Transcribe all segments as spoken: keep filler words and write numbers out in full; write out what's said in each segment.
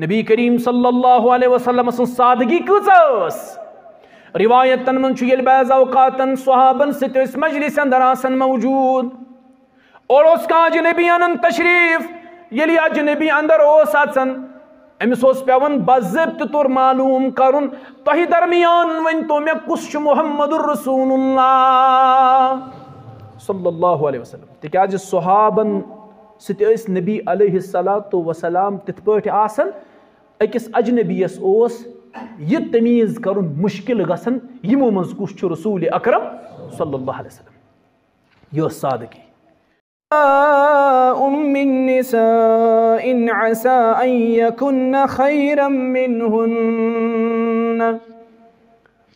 نبی کریم صلی اللہ علیہ وسلم سٕنٛز سادگی کۭژاہ ٲس۔ روایتن منٛز چھُ، ییٚلہِ بعض اوقاتن صحابن سۭتۍ ٲسۍ مجلس اندر آسان موجود، اور اوس کانٛہہ اجنبی انان تشریف، ییٚلہِ یہِ اجنبی اندر اوس اژان، أمِس اوس پٮ۪وان باضٲبطہٕ طور معلوم کرُن، تۄہہِ درمیان ؤنۍ تو مےٚ، کُس چھُ محمد رسول اللہ صلی اللہ علیہ وسلم؟ تِکیازِ صحابن سۭتۍ ٲسۍ نبی علیہ الصلوۃ والسلام تِتھ پٲٹھۍ آسان، أکِس اجنبیس اوس یہِ تمیٖز کرُن مُشکِل گژھان، یِمو منٛز کُس چھُ رسول اکرم صلی اللہ علیہ وسلم۔ یہِ ٲس سادگی۔ من نساء عسى أن يكن خيرا منهن.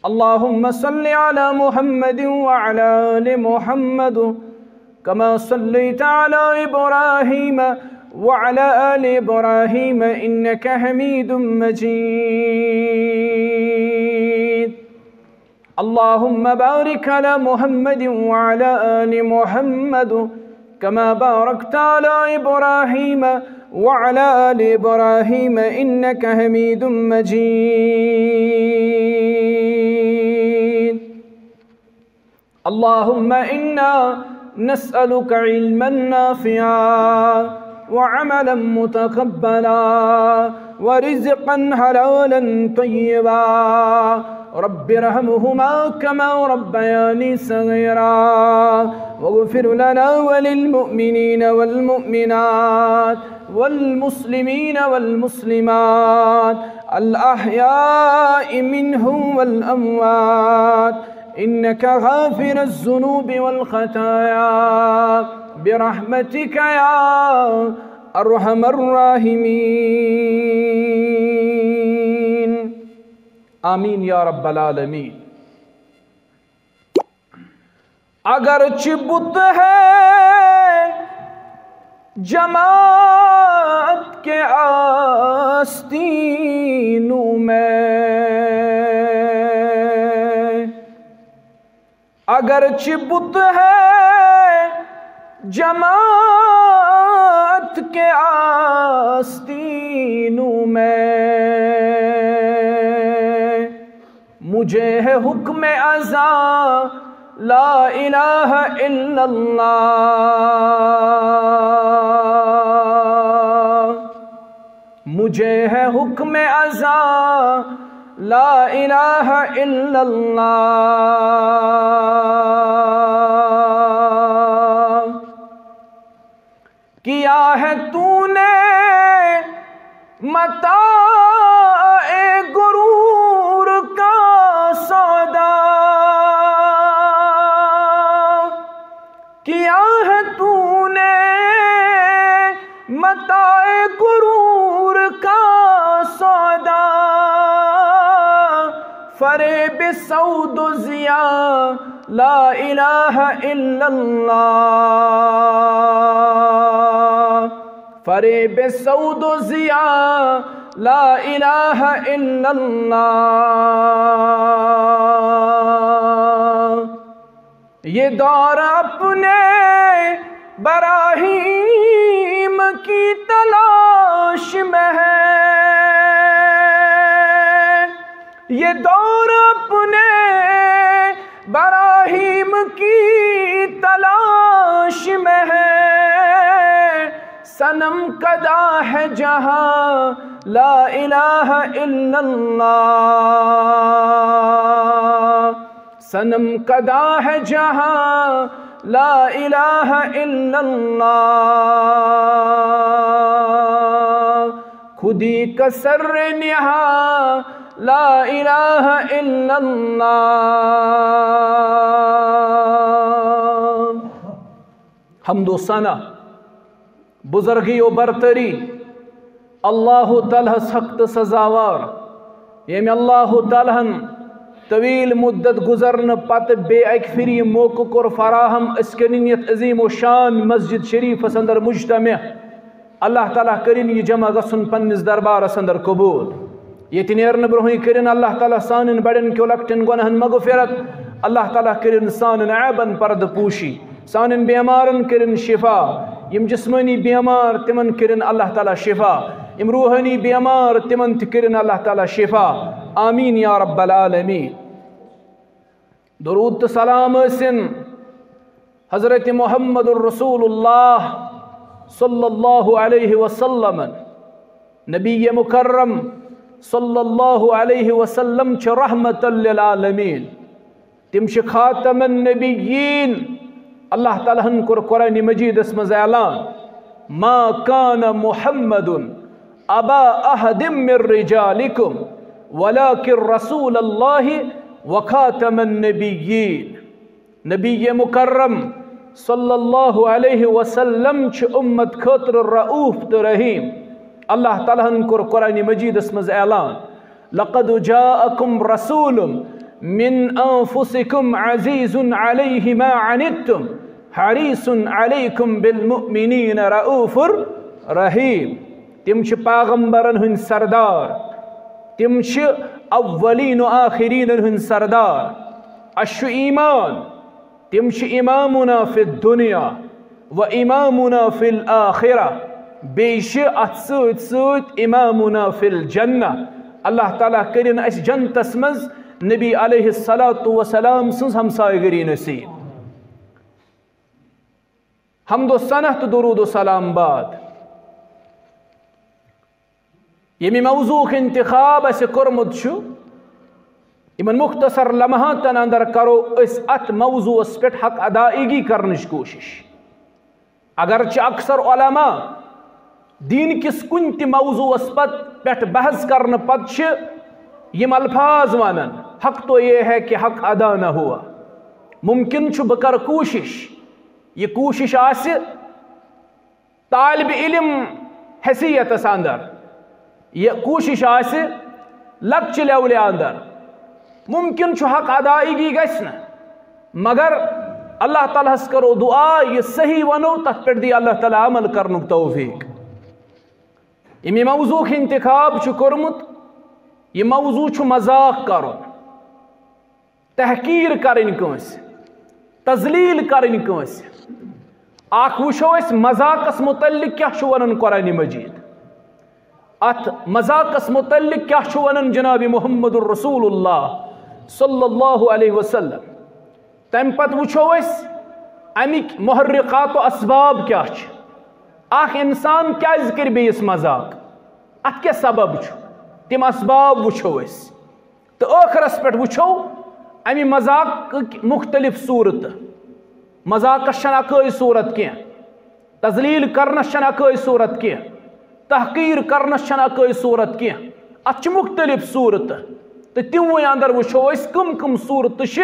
اللهم صل على محمد وعلى آل محمد كما صليت على إبراهيم وعلى آل إبراهيم إنك حميد مجيد. اللهم بارك على محمد وعلى آل محمد كما باركت على إبراهيم وعلى آل إبراهيم إنك حميد مجيد. اللهم إنا نسألك علما نافعا وعملا متقبلا ورزقا حلالا طيبا. رب ارحمهما كما ربياني صغيرا. واغفر لنا وللمؤمنين والمؤمنات والمسلمين والمسلمات الأحياء منهم والأموات إنك غافر الذنوب والخطايا برحمتك يا أرحم الراحمين. آمين يا رب العالمين. اگرچہ بت ہے جماعت کے آستینوں میں، اگرچہ بت ہے جماعت کے آستینوں میں، مجھے ہے حکم ازاں لا الہ الا اللہ، مجھے ہے حکم ازاں لا الہ الا اللہ۔ کیا ہے تو نے متاع غرور کا سودا، کیا ہے تو نے متاع غرور کا سودا، فریب سود و ضیا لا الہ الا اللہ، فریب سود و ضیا لا الہ الا اللہ۔ یہ دور اپنے براہیم کی تلاش میں ہے، یہ دور اپنے براہیم کی تلاش میں ہے، صنم کدا ہے جہاں لا الہ الا اللہ، صنم کدا ہے جہاں لا الہ الا اللہ، خودی کا سر نہاں لا الہ الا اللہ۔ حمد و ثنا، بزرگی و برتری اللہ تعالیٰ ہس حق تہٕ سزاوار، ییٚمۍ اللہ تعالیٰ ہن طویل مدت گزرنہٕ پتہٕ بیٚیہِ اکہِ پھِرِ یہِ موقعہٕ کوٚر فراہم أسۍ کٔرِن یتھ عظیم و شان مسجد شریفس اندر مجتمع۔ اللہ تعالیٰ کٔرِن یہِ جمع گژھُن پننِس دربارس اندر قبول۔ ییٚتہِ نیرنہٕ برونٛہٕے کٔرِن اللہ تعالیٰ سانٮ۪ن بڑٮ۪ن کیو لۄکٹٮ۪ن گۄناہن مغفرت۔ اللہ تعالیٰ کٔرِن سانٮ۪ن عیبن پردٕ پوشی۔ سانٮ۪ن بیمارن کٔرِن شفا۔ یِم جسمٲنی بیمار، تِمن کٔرِن اللہ تعالیٰ شفا۔ یِم روحٲنی بیمار، تِمن تہِ کٔرِن اللہ تعالیٰ شفا۔ آمین یا رب العالمین۔ درود تہٕ سلام ٲسِن حضرت محمد رسول اللہ صلی اللہ علیہ وسلم۔ نبی مکرم صلی اللہ علیہ وسلم چھِ رحمت للعالمین۔ تِم چھِ خاتم النبیین۔ اللہ تعالیٰ ہن کوٚر قرآن مجیدس منٛز اعلان، "ما کان محمد ابا احد من رجالکم ولکن رسول اللہ وخاتم النبیین۔" نبی مکرم صلی اللہ علیہ وسلم چھِ امت خٲطرٕ رؤوف تہٕ رحیم۔ اللہ تعالیٰ ہن کوٚر قرآن مجیدس منٛز اعلان، "لقد جاءکم رسول من انفسکم عزیز علیہ ما عنتم حریص علیکم بالمؤمنین رؤوف رحیم۔" تِم چھِ پیغمبرن ہٕنٛدۍ سردار، تِم چھِ اولین و آخرینن ہٕنٛدۍ سردار۔ اَسہِ چھُ ایمان، تِم چھِ امامنا فی الدنیا و امامنا فی الآخرہ، بیٚیہِ چھِ اتھ سۭتۍ سۭتۍ امامنا فی الجنہ۔ اللہ تعالیٰ کٔرِن اسہِ جنتس منٛز نبی علیہ الصلوۃ والسلام سٕنٛز ہمسایگٔری نصیب۔ حمد و ثنا تہٕ درود و سلام بعد، ییٚمہِ موضوعُک انتخاب اسہِ کوٚرمُت چھُ، یِمن مختصر لمحاتن اندر کرو أسۍ اتھ موضوعس پٮ۪ٹھ حق ادائیگی کرنٕچ کوٗشش۔ اگرچہ اکثر علماء دین کِس کُنہِ تہِ موضوعس پت-، پٮ۪ٹھ بحث کرنہٕ پتہٕ چھِ یِم الفاظ ونان، "حق تو یہ ہے کہ حق ادا نہ ہوا۔" ممکن چھُ بہٕ کرٕ کوٗشش، یہِ کوٗشش آسہِ طالب علم حیثیتس اندر، یہِ کوٗشش آسہِ لۄکچہِ لیولہِ اندر، ممکن چھُ حق ادائیگی گژھِ نہٕ، مگر اللہ تعالیٰ ہس کرو دعا، یہِ صحیح ونو، تتھ پٮ۪ٹھ دی اللہ تعالیٰ عمل کرنُک توفیق۔ ییٚمہِ موضوعُک انتخاب چھُ کوٚرمُت، یہِ موضوع چھُ مذاق کرُن۔ تحقیر کرٕنۍ کٲنٛسہِ، تذلیل کرٕنۍ کٲنٛسہِ۔ اکھ وٕچھو أسۍ مذاقس متعلق کیٛاہ چھُ ونان قرآن مجید، اتھ مذاقس متعلق کیٛاہ چھُ ونان جناب محمد رسول اللہ صلی اللہ علیہ وسلم۔ تمہِ پتہٕ وٕچھو أسۍ امیِکۍ محرکات و اسباب کیٛاہ چھِ، اکھ انسان کیٛازِ کرِ بیٚیِس مذاق، اتھ کیٛاہ سبب چھُ، تِم اسباب وٕچھو أسۍ۔ تہٕ ٲخرس پٮ۪ٹھ وٕچھو امہِ مذاقٕکۍ مختلف صورتہٕ۔ مذاقس چھنہٕ اکٲے صورت کینٛہہ، تذلیل کرنس چھنہٕ اکٲے صورت کینٛہہ، تحقیر کرنس چھنہٕ اکٲے صورت کینٛہہ، اتھ چھِ مختلف صورتہٕ۔ تہٕ تِموٕے اندر وٕچھو أسۍ کم کم صورتہٕ چھِ،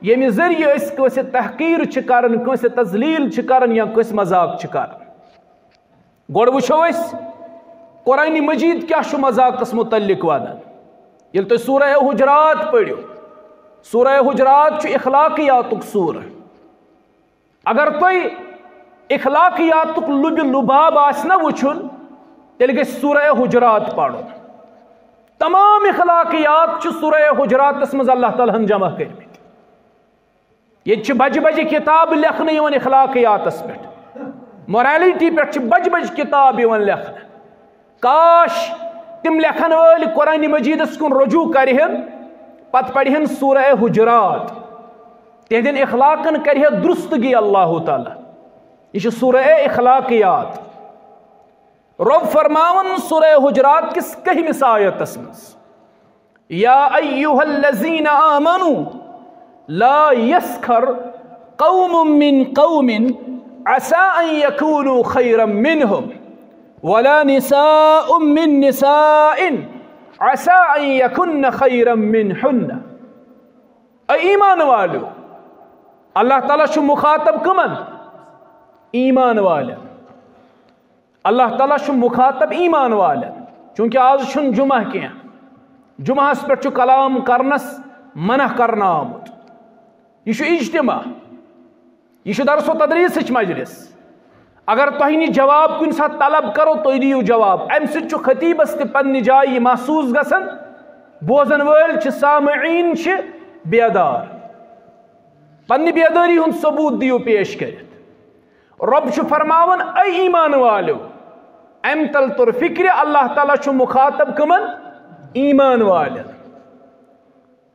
ییٚمہِ ذٔریعہٕ أسۍ کٲنٛسہِ تحقیر چھِ کران، کٲنٛسہِ تذلیل چھِ کران یا کٲنٛسہِ مذاق چھِ کران۔ گۄڈٕ وٕچھو أسۍ قرآن مجید کیٛاہ چھُ مذاقس متعلق ونان۔ ییٚلہِ تُہۍ سورہ حجرات پٔرِو، سورہ حجرات چھُ اخلاقیاتُک سورہ۔ اگر تۄہہِ اخلاقیاتُک لُبہِ لُباب آسہِ نہ وٕچھُن، تیٚلہِ گژھِ سورہ حجرات پرُن۔ تمام اخلاقیات چھِ سورہ حجراتس منٛز اللہ تعالیٰ ہن جمع کٔرمٕتۍ۔ ییٚتہِ چھِ بجہِ بجہِ کِتابہٕ لیکھنہٕ یِوان اخلاقیاتس پٮ۪ٹھ، morality پٮ۪ٹھ چھِ بجہِ بجہِ کِتابہٕ یِوان لیکھنہٕ۔ کاش تِم لیکھن وٲلۍ قرآن مجیدس کُن رجوع کرِہن، پتہٕ پرِہن سورہ حجرات، تِہنٛدٮ۪ن اخلاقن کرِہے درستگی اللہ تعالیٰ۔ یہِ چھِ سورہ اخلاقیات۔ رۄب فرماوان سورہ حجرات کِس کٔہمِس آیتس منٛز، یا ایھا الذین آمنوا لا یسخر قوم من قوم عسى ان یکونوا خیرا منهم ولا نساء من نساء عسى ان یکن خیرا منهن۔ اے ایمان والو، اللہ تعالیٰ چھُ مخاطب کمن؟ ایمان والٮ۪ن۔ اللہ تعالیٰ چھُ مخاطب ایمان والٮ۪ن، چونکہ آز چھُنہٕ جمعہ کینٛہہ، جمعہس پٮ۪ٹھ چھُ کلام کرنس منع کرنہٕ آمُت۔ یہِ چھُ اجتماع، یہِ چھُ درس و تدریسٕچ مجلس۔ اگر تۄہہِ نِش جواب کُنہِ ساتہٕ طلب کرو، تُہۍ دِیِو جواب۔ امہِ سۭتۍ چھُ خطیبس تہِ پننہِ جایہِ یہِ محسوس گژھان، بوزن وٲلۍ چھِ، سامعین چھِ بیدار۔ پننہِ بیدٲری ہُنٛد ثبوت دِیِو پیش کٔرِتھ۔ رۄب چھُ فرماوان، اے ایمان والیو، امہِ تل توٚر فکرِ، اللہ تعالیٰ چھُ مخاطب کٕمن؟ ایمان والٮ۪ن۔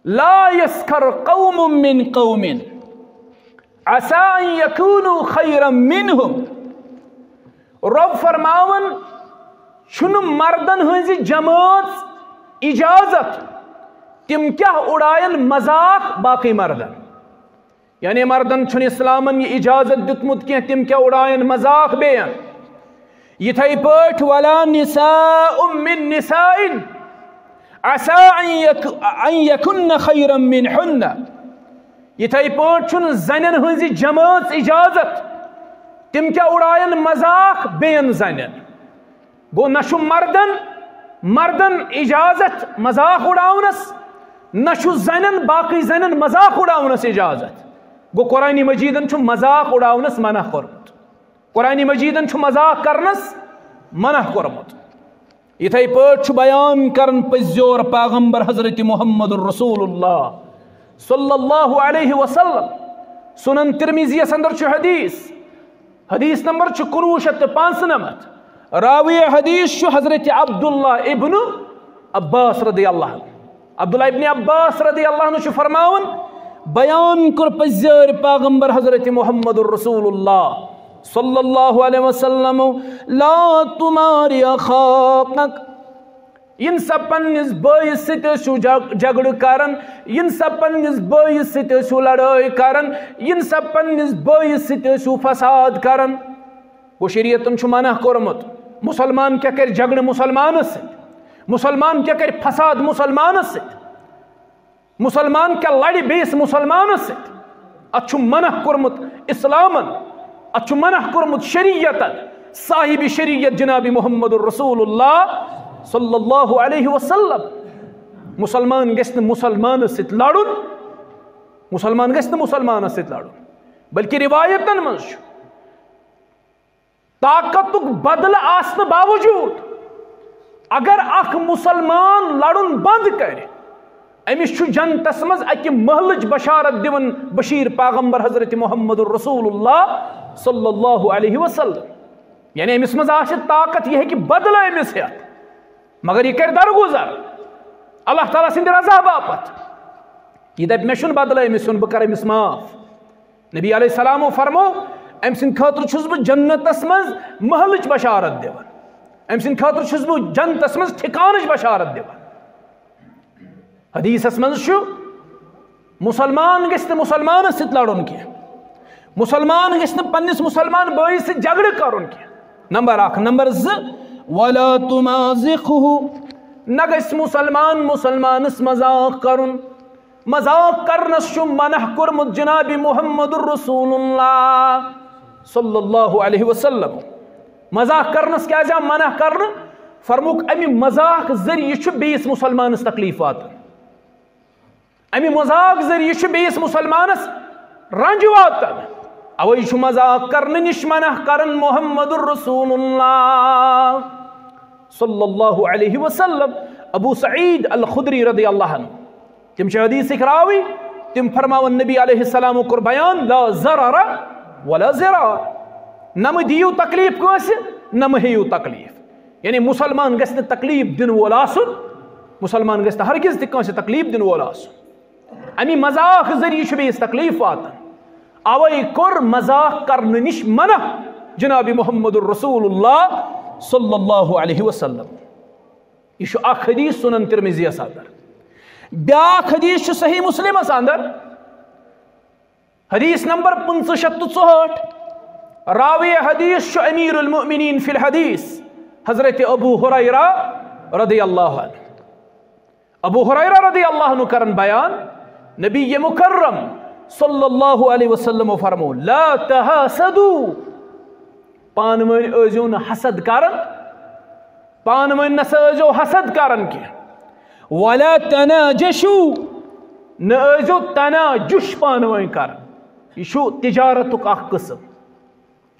لا یسخر قوم من قوم عسى ان يكونوا خيرا منهم۔ رۄب فرماوان، چھُنہٕ مردن ہٕنٛزِ جمٲژ اجازت تِم کیٛاہ اُڑاین مذاق باقٕے مردن۔ یعنی مردن چھُنہٕ اسلامن یہِ اجازت دیُتمُت کینٛہہ تِم کیٛاہ اُڑاین مذاق بیٚین۔ یِتھے پٲٹھۍ ولا نساء من نساء عسى ان يك- ان يكن خيرا منهن۔ یِتھے پٲٹھۍ چھُنہٕ زنٮ۪ن ہٕنٛزِ جمٲژ اجازت تِم کیٛاہ اُڑاین مذاق بیٚین زنٮ۪ن۔ گوٚو نہ چھُ مردن، مردن اجازت مذاق اُڑاونس، نہ چھُ زنٮ۪ن باقٕے زنٮ۪ن مذاق اُڑاونس اجازت۔ گوٚو قرآن مجیدن چھُ مذاق اُڑاونس منع کوٚرمُت۔ قرآن مجیدن چھُ مذاق کرنس منع کوٚرمُت۔ یِتھے پٲٹھۍ چھُ بیان کران پٔزیور پیغمبر حضرت محمد رسول اللہ صلی اللہ علیہ وسلم۔ سنن ترمذیس اندر چھُ حدیث، حدیث نمبر چھُ کُنوُہ شیٚتھ تہٕ پانٛژنمتھ۔ راوی حدیث چھُ حضرت عبداللہ ابن عباس رضی اللہ عنہ۔ عبداللہ ابن عباس رضی اللہ عنہ چھُ فرماوان، بیان کوٚر پٔزیور پیغمبر حضرت محمد رسول اللہ صلی اللہ علیہ وسلم، لا تمار اخاک، یِن سا پننِس بٲیِس سۭتۍ ٲسِو جگ-، جھگڑٕ کران، یِن سا پننِس بٲیِس سۭتۍ ٲسِو لڑٲے کران، یِن سا پننِس بٲیِس سۭتۍ ٲسِو فساد کران۔ گوٚو شریعتن چھُ منع کوٚرمُت، مسلمان کیٛاہ کرِ جھگڑٕ مسلمانس سۭتۍ، مسلمان کیٛاہ کرِ فساد مسلمانس سۭتۍ، مسلمان کیٛاہ لڑِ بیٚیِس مسلمانس سۭتۍ۔ اتھ چھُ منع کوٚرمُت اسلامن، اتھ چھُ منع کوٚرمُت شریعتن، صاحب شریعت جناب محمد رسول اللہ صلی اللہ علیہ وسلم۔ مسلمان گژھِ نہٕ مسلمانس سۭتۍ لڑُن، مسلمان گژھِ نہٕ مسلمانس سۭتۍ لڑُن، بلکہ روایتن منٛز چھُ طاقتُک بدلہٕ آسنہٕ باوجود اگر اکھ مسلمان لڑُن بند کرِ، أمِس چھُ جنتس منٛز اکہِ محلٕچ بشارت دِوان بشیر پیغمبر حضرت محمد رسول اللہ صلی اللہ علیہ وسلم۔ یعنی أمِس منٛز آسہِ طاقت، یہِ ہیٚکہِ بدلہٕ أمِس ہٮ۪تھ، مگر یہِ کرِ درگُزر اللہ تعالیٰ سٕنٛدِ رضا باپتھ۔ یہِ دپہِ، مےٚ چھُنہٕ بدلہٕ أمِس ہیوٚن، بہٕ کرٕ أمِس معاف۔ نبی علیہ السلامو فرمو، أمۍ سٕنٛدِ خٲطرٕ چھُس بہٕ جنتس منٛز محلٕچ بشارت دِوان، أمۍ سٕنٛدِ خٲطرٕ چھُس بہٕ جنتس منٛز ٹھکانٕچ بشارت دِوان۔ حدیثس منٛز چھُ، مسلمان گژھِ نہٕ مسلمانس سۭتۍ لڑُن کینٛہہ، مسلمان گژھِ نہٕ پننِس مسلمان بٲیِس سۭتۍ جھگڑٕ کرُن کینٛہہ۔ نمبر اکھ۔ نمبر زٕ، ولا تمازقه، نہ گژھِ مسلمان مسلمانس مذاق کرُن۔ مذاق کرنس چھُ منع کوٚرمُت جناب محمد رسول اللہ صلی اللہ علیہ وسلم۔ مذاق کرنس کیازِ آو منع کرنہٕ؟ فرموک، امہِ مذاق ذٔریعہٕ چھُ بیٚیِس مسلمانس تکلیف واتان، امہِ مذاق ذٔریعہٕ چھُ بیٚیِس مسلمانس رنج واتان۔ اوے چھُ مذاق کرنہٕ نِش منع کران محمد رسول اللہ صلی اللہ علیہ وسلم۔ ابو سعید الخدری رضی اللہ عنہ، تِم چھِ حدیثٕکۍ راوی، تِم فرماوان، نبی علیہ السلام کوٚر بیان، لا ضرر ولا ضرار، نہ مہٕ دِیِو تکلیف کٲنٛسہِ، نہ مہٕ ہیٚیِو تکلیف۔ یعنی مسلمان گژھِ نہٕ تکلیف دِنہٕ وول آسُن، مسلمان گژھِ نہٕ ہرگز تہِ کٲنٛسہِ تکلیف دِنہٕ وول آسُن۔ امی مذاق ذٔریعہٕ چھُ بیٚیِس تکلیف واتان۔ اوے کوٚر مذاق کرنہٕ نِش منع جناب محمد رسول اللہ صلی اللہ علیہ وسلم۔ یہِ چھُ اکھ حدیث سنن ترمذیس اندر۔ بیاکھ حدیث چھُ صحیح مسلمس اندر، حدیث نمبر پٕنٛژٕہ شیٚتھ تہٕ ژُہٲٹھ۔ راوی حدیث چھُ امیر المؤمنین فی الحدیث حضرت ابو ہریرہ رضی اللہ عنہ۔ ابو ہریرہ رضی اللہ عنہ کرن بیان، نبی مکرم صلی اللہ علیہ وسلم فرمو، لا تحاسدوا، پانہٕ ؤنۍ ٲسۍزیو نہٕ حسد کران، پانہٕ ؤنۍ نسا ٲسۍزیو حسد کران کینٛہہ۔ ولا تناجشوا، نہ ٲسۍزیو تناجش پانہٕ ؤنۍ کران۔ یہِ چھُ تجارتُک اکھ قٕسم۔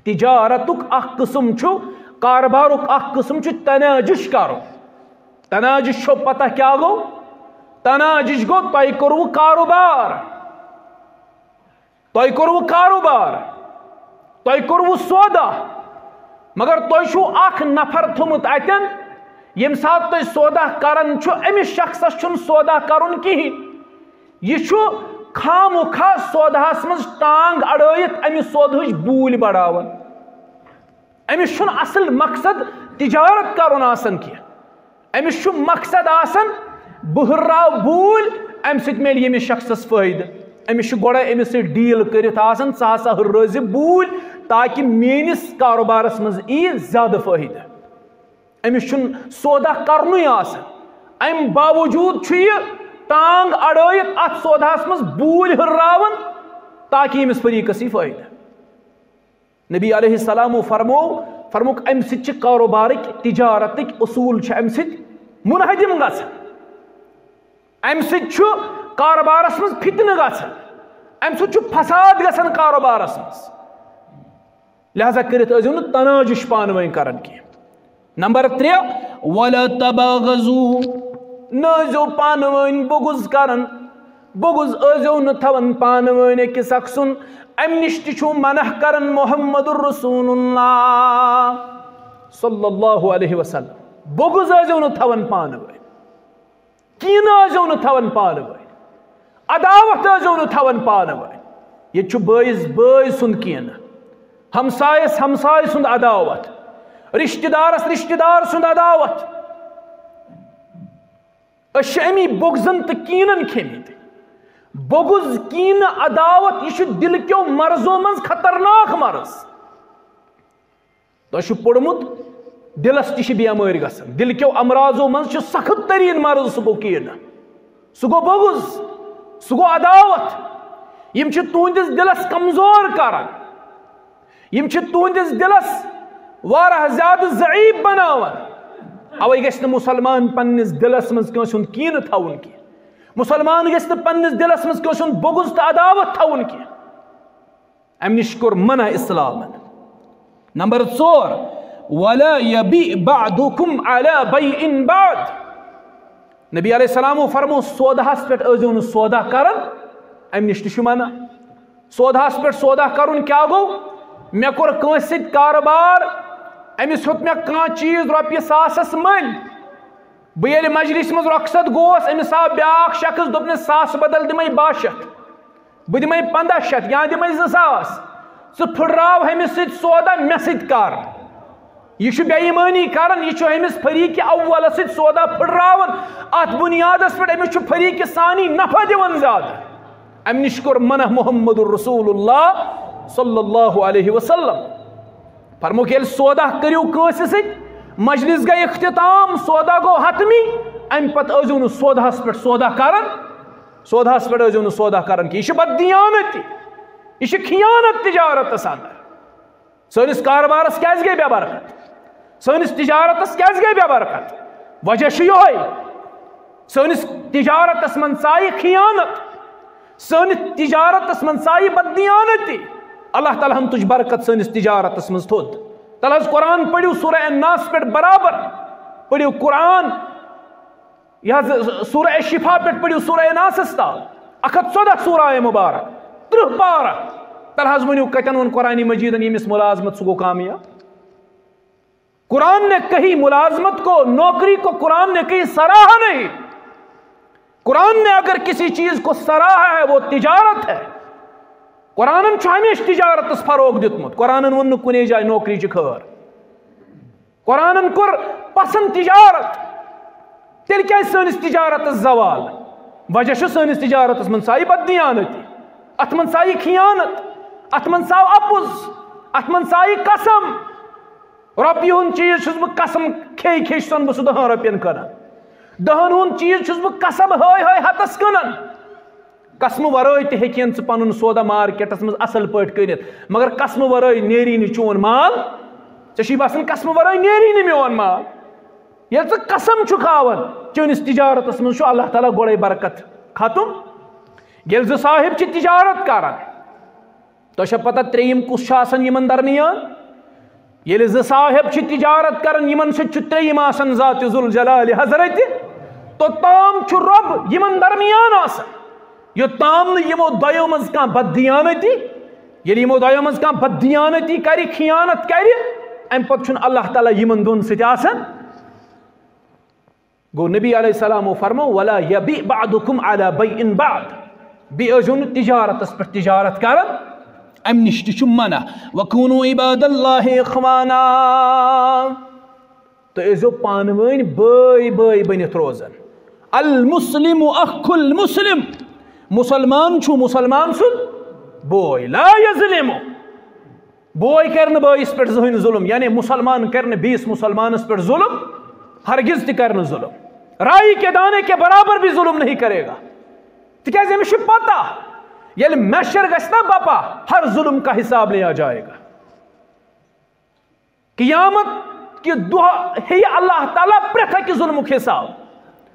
تجارتُک اکھ قٕسم چھُ، کاربارُک اکھ قٕسم چھُ تناجش کرُن۔ تناجش چھو پتہ کیٛاہ گوٚو؟ تناجش گوٚو تۄہہِ کوٚروٕ کاروبار، تۄہہِ کوٚروٕ کاروبار، تۄہہِ کوٚروٕ سودا، مگر تۄہہِ چھُو اکھ نفر تھوٚمُت اتٮ۪ن، ییٚمہِ ساتہٕ تُہۍ سودا کران چھُ، أمِس شخصس چھُنہٕ سودا کرُن کِہیٖنۍ۔ یہِ چھُ خاموخا سوداہس منٛز ٹانگ اڑٲیِتھ امہِ سودہٕچ بوٗلۍ بڑاوان۔ أمِس چھُنہٕ اصل مقصد تجارت کرُن آسان کینٛہہ۔ أمِس چھُ مقصد آسان، بہٕ ہُرراو بوٗلۍ، امہِ سۭتۍ میلہِ ییٚمِس شخصس فٲیدٕ۔ أمِس چھُ گۄڈے أمِس سۭتۍ ڈیل کٔرِتھ آسان، ژٕ ہسا ہُررٲوزِ بوٗلۍ، تاکہِ میٲنِس کاروبارس منٛز ییہِ زیادٕ فٲیدٕ۔ أمِس چھُنہٕ سودا کرنُے آسان، امہِ باوجوٗد چھُ یہِ ٹانگ اڑٲیِتھ اتھ سوداہس منٛز بوٗلۍ ہُرراوان، تاکہِ ییٚمِس فریقس یی فٲیدٕ۔ نبی علیہ السلامو فرمو، فرموک، امہِ سۭتۍ چھِ کاروبارٕکۍ، تجارتٕکۍ اصوٗل چھِ امہِ سۭتۍ منہدم گژھان۔ امہِ سۭتۍ چھُ کاروبارس منٛز فتنہٕ گژھان، امہِ سۭتۍ چھُ فساد گژھان کاروبارس منٛز۔ لہذا کٔرِتھ ٲسۍزیو نہٕ تناجُش پانہٕ ؤنۍ کران کینٛہہ۔ نمبر ترٛےٚ، ولا تباغضوا، نہ ٲسۍزیو پانہٕ ؤنۍ بغض کران۔ بغض ٲسۍزیو نہٕ تھاوان پانہٕ ؤنۍ أکِس اکھ سُنٛد۔ امہِ نِش تہِ چھُ منع کران محمد رسول اللہ صلی اللہ علیہ وسلم۔ بغض ٲسۍزیو نہٕ تھاوان پانہٕ ؤنۍ، کینہہ ٲسۍزیو نہٕ تھاوان پانہٕ ؤنۍ، عداوت ٲسۍزیو نہٕ تھاوان پانہٕ ؤنۍ۔ ییٚتہِ چھُ بٲیِس بٲے سُنٛد کینہہ، ہمسایس ہمسایہِ سُنٛد عداوت، رشتہٕ دارس رشتہٕ دار سُنٛد عداوت۔ أسۍ چھِ اَمی بغضن تہٕ کینن کھیٚمٕتۍ۔ بغض، کینہٕ، عداوت، یہِ چھُ دِلہٕ کیو مرضو منٛز خطرناک مرض۔ تۄہہِ چھُ پوٚرمُت، دِلس تہِ چھِ بیمٲرۍ گژھان۔ دِلہٕ کیو امراضو منٛز چھُ سخت تریٖن مرض، سُہ گوٚو کینہٕ، سُہ گوٚو بغض، سُہ گوٚو عداوت۔ یِم چھِ تُہنٛدِس دِلس کمزور کران۔ یِم چھِ تُہنٛدِس دِلس واریاہ زیادٕ ضعیف بناوان۔ اوے گژھِ نہٕ مُسلمان پننِس دِلس منٛز کٲنٛسہِ ہُنٛد کینہٕ تھاوُن کینٛہہ۔ مُسلمان گژھِ نہٕ پننِس دِلس منٛز کٲنٛسہِ ہُنٛد بغض تہٕ عداوت تھاوُن کینٛہہ۔ امہِ نِش کوٚر منع اسلامن۔ نمبر ژور، ولا یبیع بعضکم علی بیع بعض۔ نبی علیہ السلامو فرمو، سوداہس پٮ۪ٹھ ٲسۍزیو نہٕ سودا کران، امہِ نِش تہِ چھُ منع۔ سوداہس پٮ۪ٹھ سودا کرُن کیٛاہ گوٚو؟ مےٚ کوٚر کٲنٛسہِ سۭتۍ کارٕبار، أمِس ہیوٚت مےٚ کانٛہہ چیٖز رۄپیہِ ساسس مٔلۍ۔ بہٕ ییٚلہِ مجلس منٛز رۄخصت گوس، أمِس آو بیٛاکھ شخص، دوٚپنَس، ساس بدل دِمَے باہ شیٚتھ، بہٕ دِمَے پنٛداہ شیٚتھ یا دِمَے زٕ ساس۔ ژٕ پھٕٹراو أمِس سۭتۍ سودا، مےٚ سۭتۍ کر۔ یہِ چھُ بے ایمٲنی کران، یہِ چھُ أمِس فریق اولس سۭتۍ سودا پھٕٹراوان۔ اتھ بنیادس پٮ۪ٹھ أمِس چھُ فریق ثانی نفع دِوان زیادٕ۔ امہِ نِش کوٚر منع محمد رسول اللہ صلی اللہ علیہ وسلم۔ فرموک، ییٚلہِ سودا کٔرِو کٲنٛسہِ سۭتۍ، مجلس گٔے اختتام، سودا گوٚو حتمی، امہِ پتہٕ ٲسۍزیو نہٕ سوداہس پٮ۪ٹھ سودا کران، سوداہس پٮ۪ٹھ ٲسۍزیو نہٕ سودا کران کینٛہہ۔ یہِ چھِ بددیانتی، یہِ چھِ خیانت تجارتس اندر۔ سٲنِس کارٕبارس کیٛازِ گٔے بے برکت؟ سٲنِس تجارتس کیٛازِ گٔے بے برکت؟ وجہ چھُ یِہوٚے، سٲنِس تجارتس منٛز ژایہِ خیانت، سٲنِس تجارتس منٛز ژایہِ بددیانتی۔ اللہ تعالیٰ ہن تُج برکت سٲنِس تجارتس منٛز تھوٚد۔ تلہٕ حظ قرآن پٔرِو، سورہ الناس پٮ۪ٹھ برابر پٔرِو قرآن۔ یہِ حظ سورہ شفا پٮ۪ٹھ پٔرِو سورہ ناسس تام، اکھ ہتھ ژۄدہ سورہ مبارک، ترٕہ پارہ۔ تلہٕ حظ ؤنِو، کتٮ۪ن ووٚن قرآن مجیدن ییٚمِس ملازمت سُہ گوٚو کامیاب؟ قرآن نے کہی ملازمت کو، نوکری کو قرآن نے کہی سراہا نہیں۔ قرآن نے اگر کسی چیز کو سراہا ہے، وہ تجارت ہے۔ قرآنن چھُ ہمیشہ تجارتس فروغ دیُتمُت۔ قرآنن ووٚن نہٕ کُنے جایہِ نوکری چھِ خٲر۔ قرآنن کوٚر پسند تجارت۔ تیٚلہِ کیازِ سٲنِس تجارتس زوال؟ وجہ چھُ سٲنِس تجارتس منٛز ژایہِ بددیانتی، اتھ منٛز ژایہِ خیانت، اتھ منٛز ژاو اپُز، اتھ منٛز ژایہِ قسم۔ رۄپیہِ ہُنٛد چیٖز چھُس بہٕ قسم کھے کھے چھُسن بہٕ سُہ دہن رۄپین کٕنان، دہن ہُنٛد چیٖز چھُس بہٕ قسم ہٲے ہٲے ہتس کٕنان۔ قسمہٕ ورٲے تہِ ہیٚکہِ ہن ژٕ پنُن سودا مارکیٹس منٛز اصل پٲٹھۍ کٔنِتھ، مگر قسمہٕ ورٲے نیری نہٕ چون مال۔ ژےٚ چھُے باسان قسمہٕ ورٲے نیری نہٕ میون مال؟ ییٚلہِ ژٕ قسم چھُکھ ہاوان، چٲنِس تجارتس منٛز چھُ اللہ تعالیٰ گۄڈے برکت ختم۔ ییٚلہِ زٕ صاحب چھِ تجارت کران، تۄہہِ چھا پتہ ترٛیٚیِم کُس چھُ آسان یِمن درمیان؟ ییٚلہِ زٕ صاحب چھِ تجارت کران، یِمن سۭتۍ چھُ ترٛیٚیِم آسان ذات ذوالجلال حضرت، توٚتام چھُ رۄب یِمن درمیان آسان، یوٚتام نہٕ یِمو دۄیو منٛز کانٛہہ بددیانتی، ییٚلہِ یِمو دۄیو منٛز کانٛہہ بددیانتی کرِ، خیانت کرِ، اَمہِ پَتہٕ چھُنہٕ اللہ تعالیٰ یِمَن دۄن سۭتۍ آسان۔ گوٚو، نبی علیہ السلامو فرمو، "ولا یبیع بعضکم علی بیع بعض"، بیٚیہِ ٲسۍزیو نہٕ تجارتَس پٮ۪ٹھ تجارت کران، اَمہِ نِش تہِ چھُ منع۔ "وکونوا عباد اللہ اخوانا"، تُہۍ ٲسۍزیو پانہٕ ؤنۍ بٲے بٲے بٔنِتھ روزان۔ المسلم اخ المسلم، مُسلمان چھُ مُسلمان سُنٛد بوے، لا یظلم، بوے کرِ نہٕ بٲیِس پٮ۪ٹھ زٕہٕنۍ ظُلُم، یعنی مُسلمان کرِ نہٕ بیٚیِس مُسلمانَس پٮ۪ٹھ ظُلُم، ہرگز تہِ کرِ نہٕ ظُلُم۔ رائی کے دانے کے برابر بھی ظلم نہیں کرے گا، تِکیٛازِ أمِس چھِ پتہ، ییٚلہِ محشر گژھِ نا بپا، ہر ظلم کا حساب لیا جائے گا۔ قیامت کہِ دۄہ ہیٚیہِ اللہ تعالیٰ پرٛٮ۪تھ اَکہِ ظُلمُک حساب،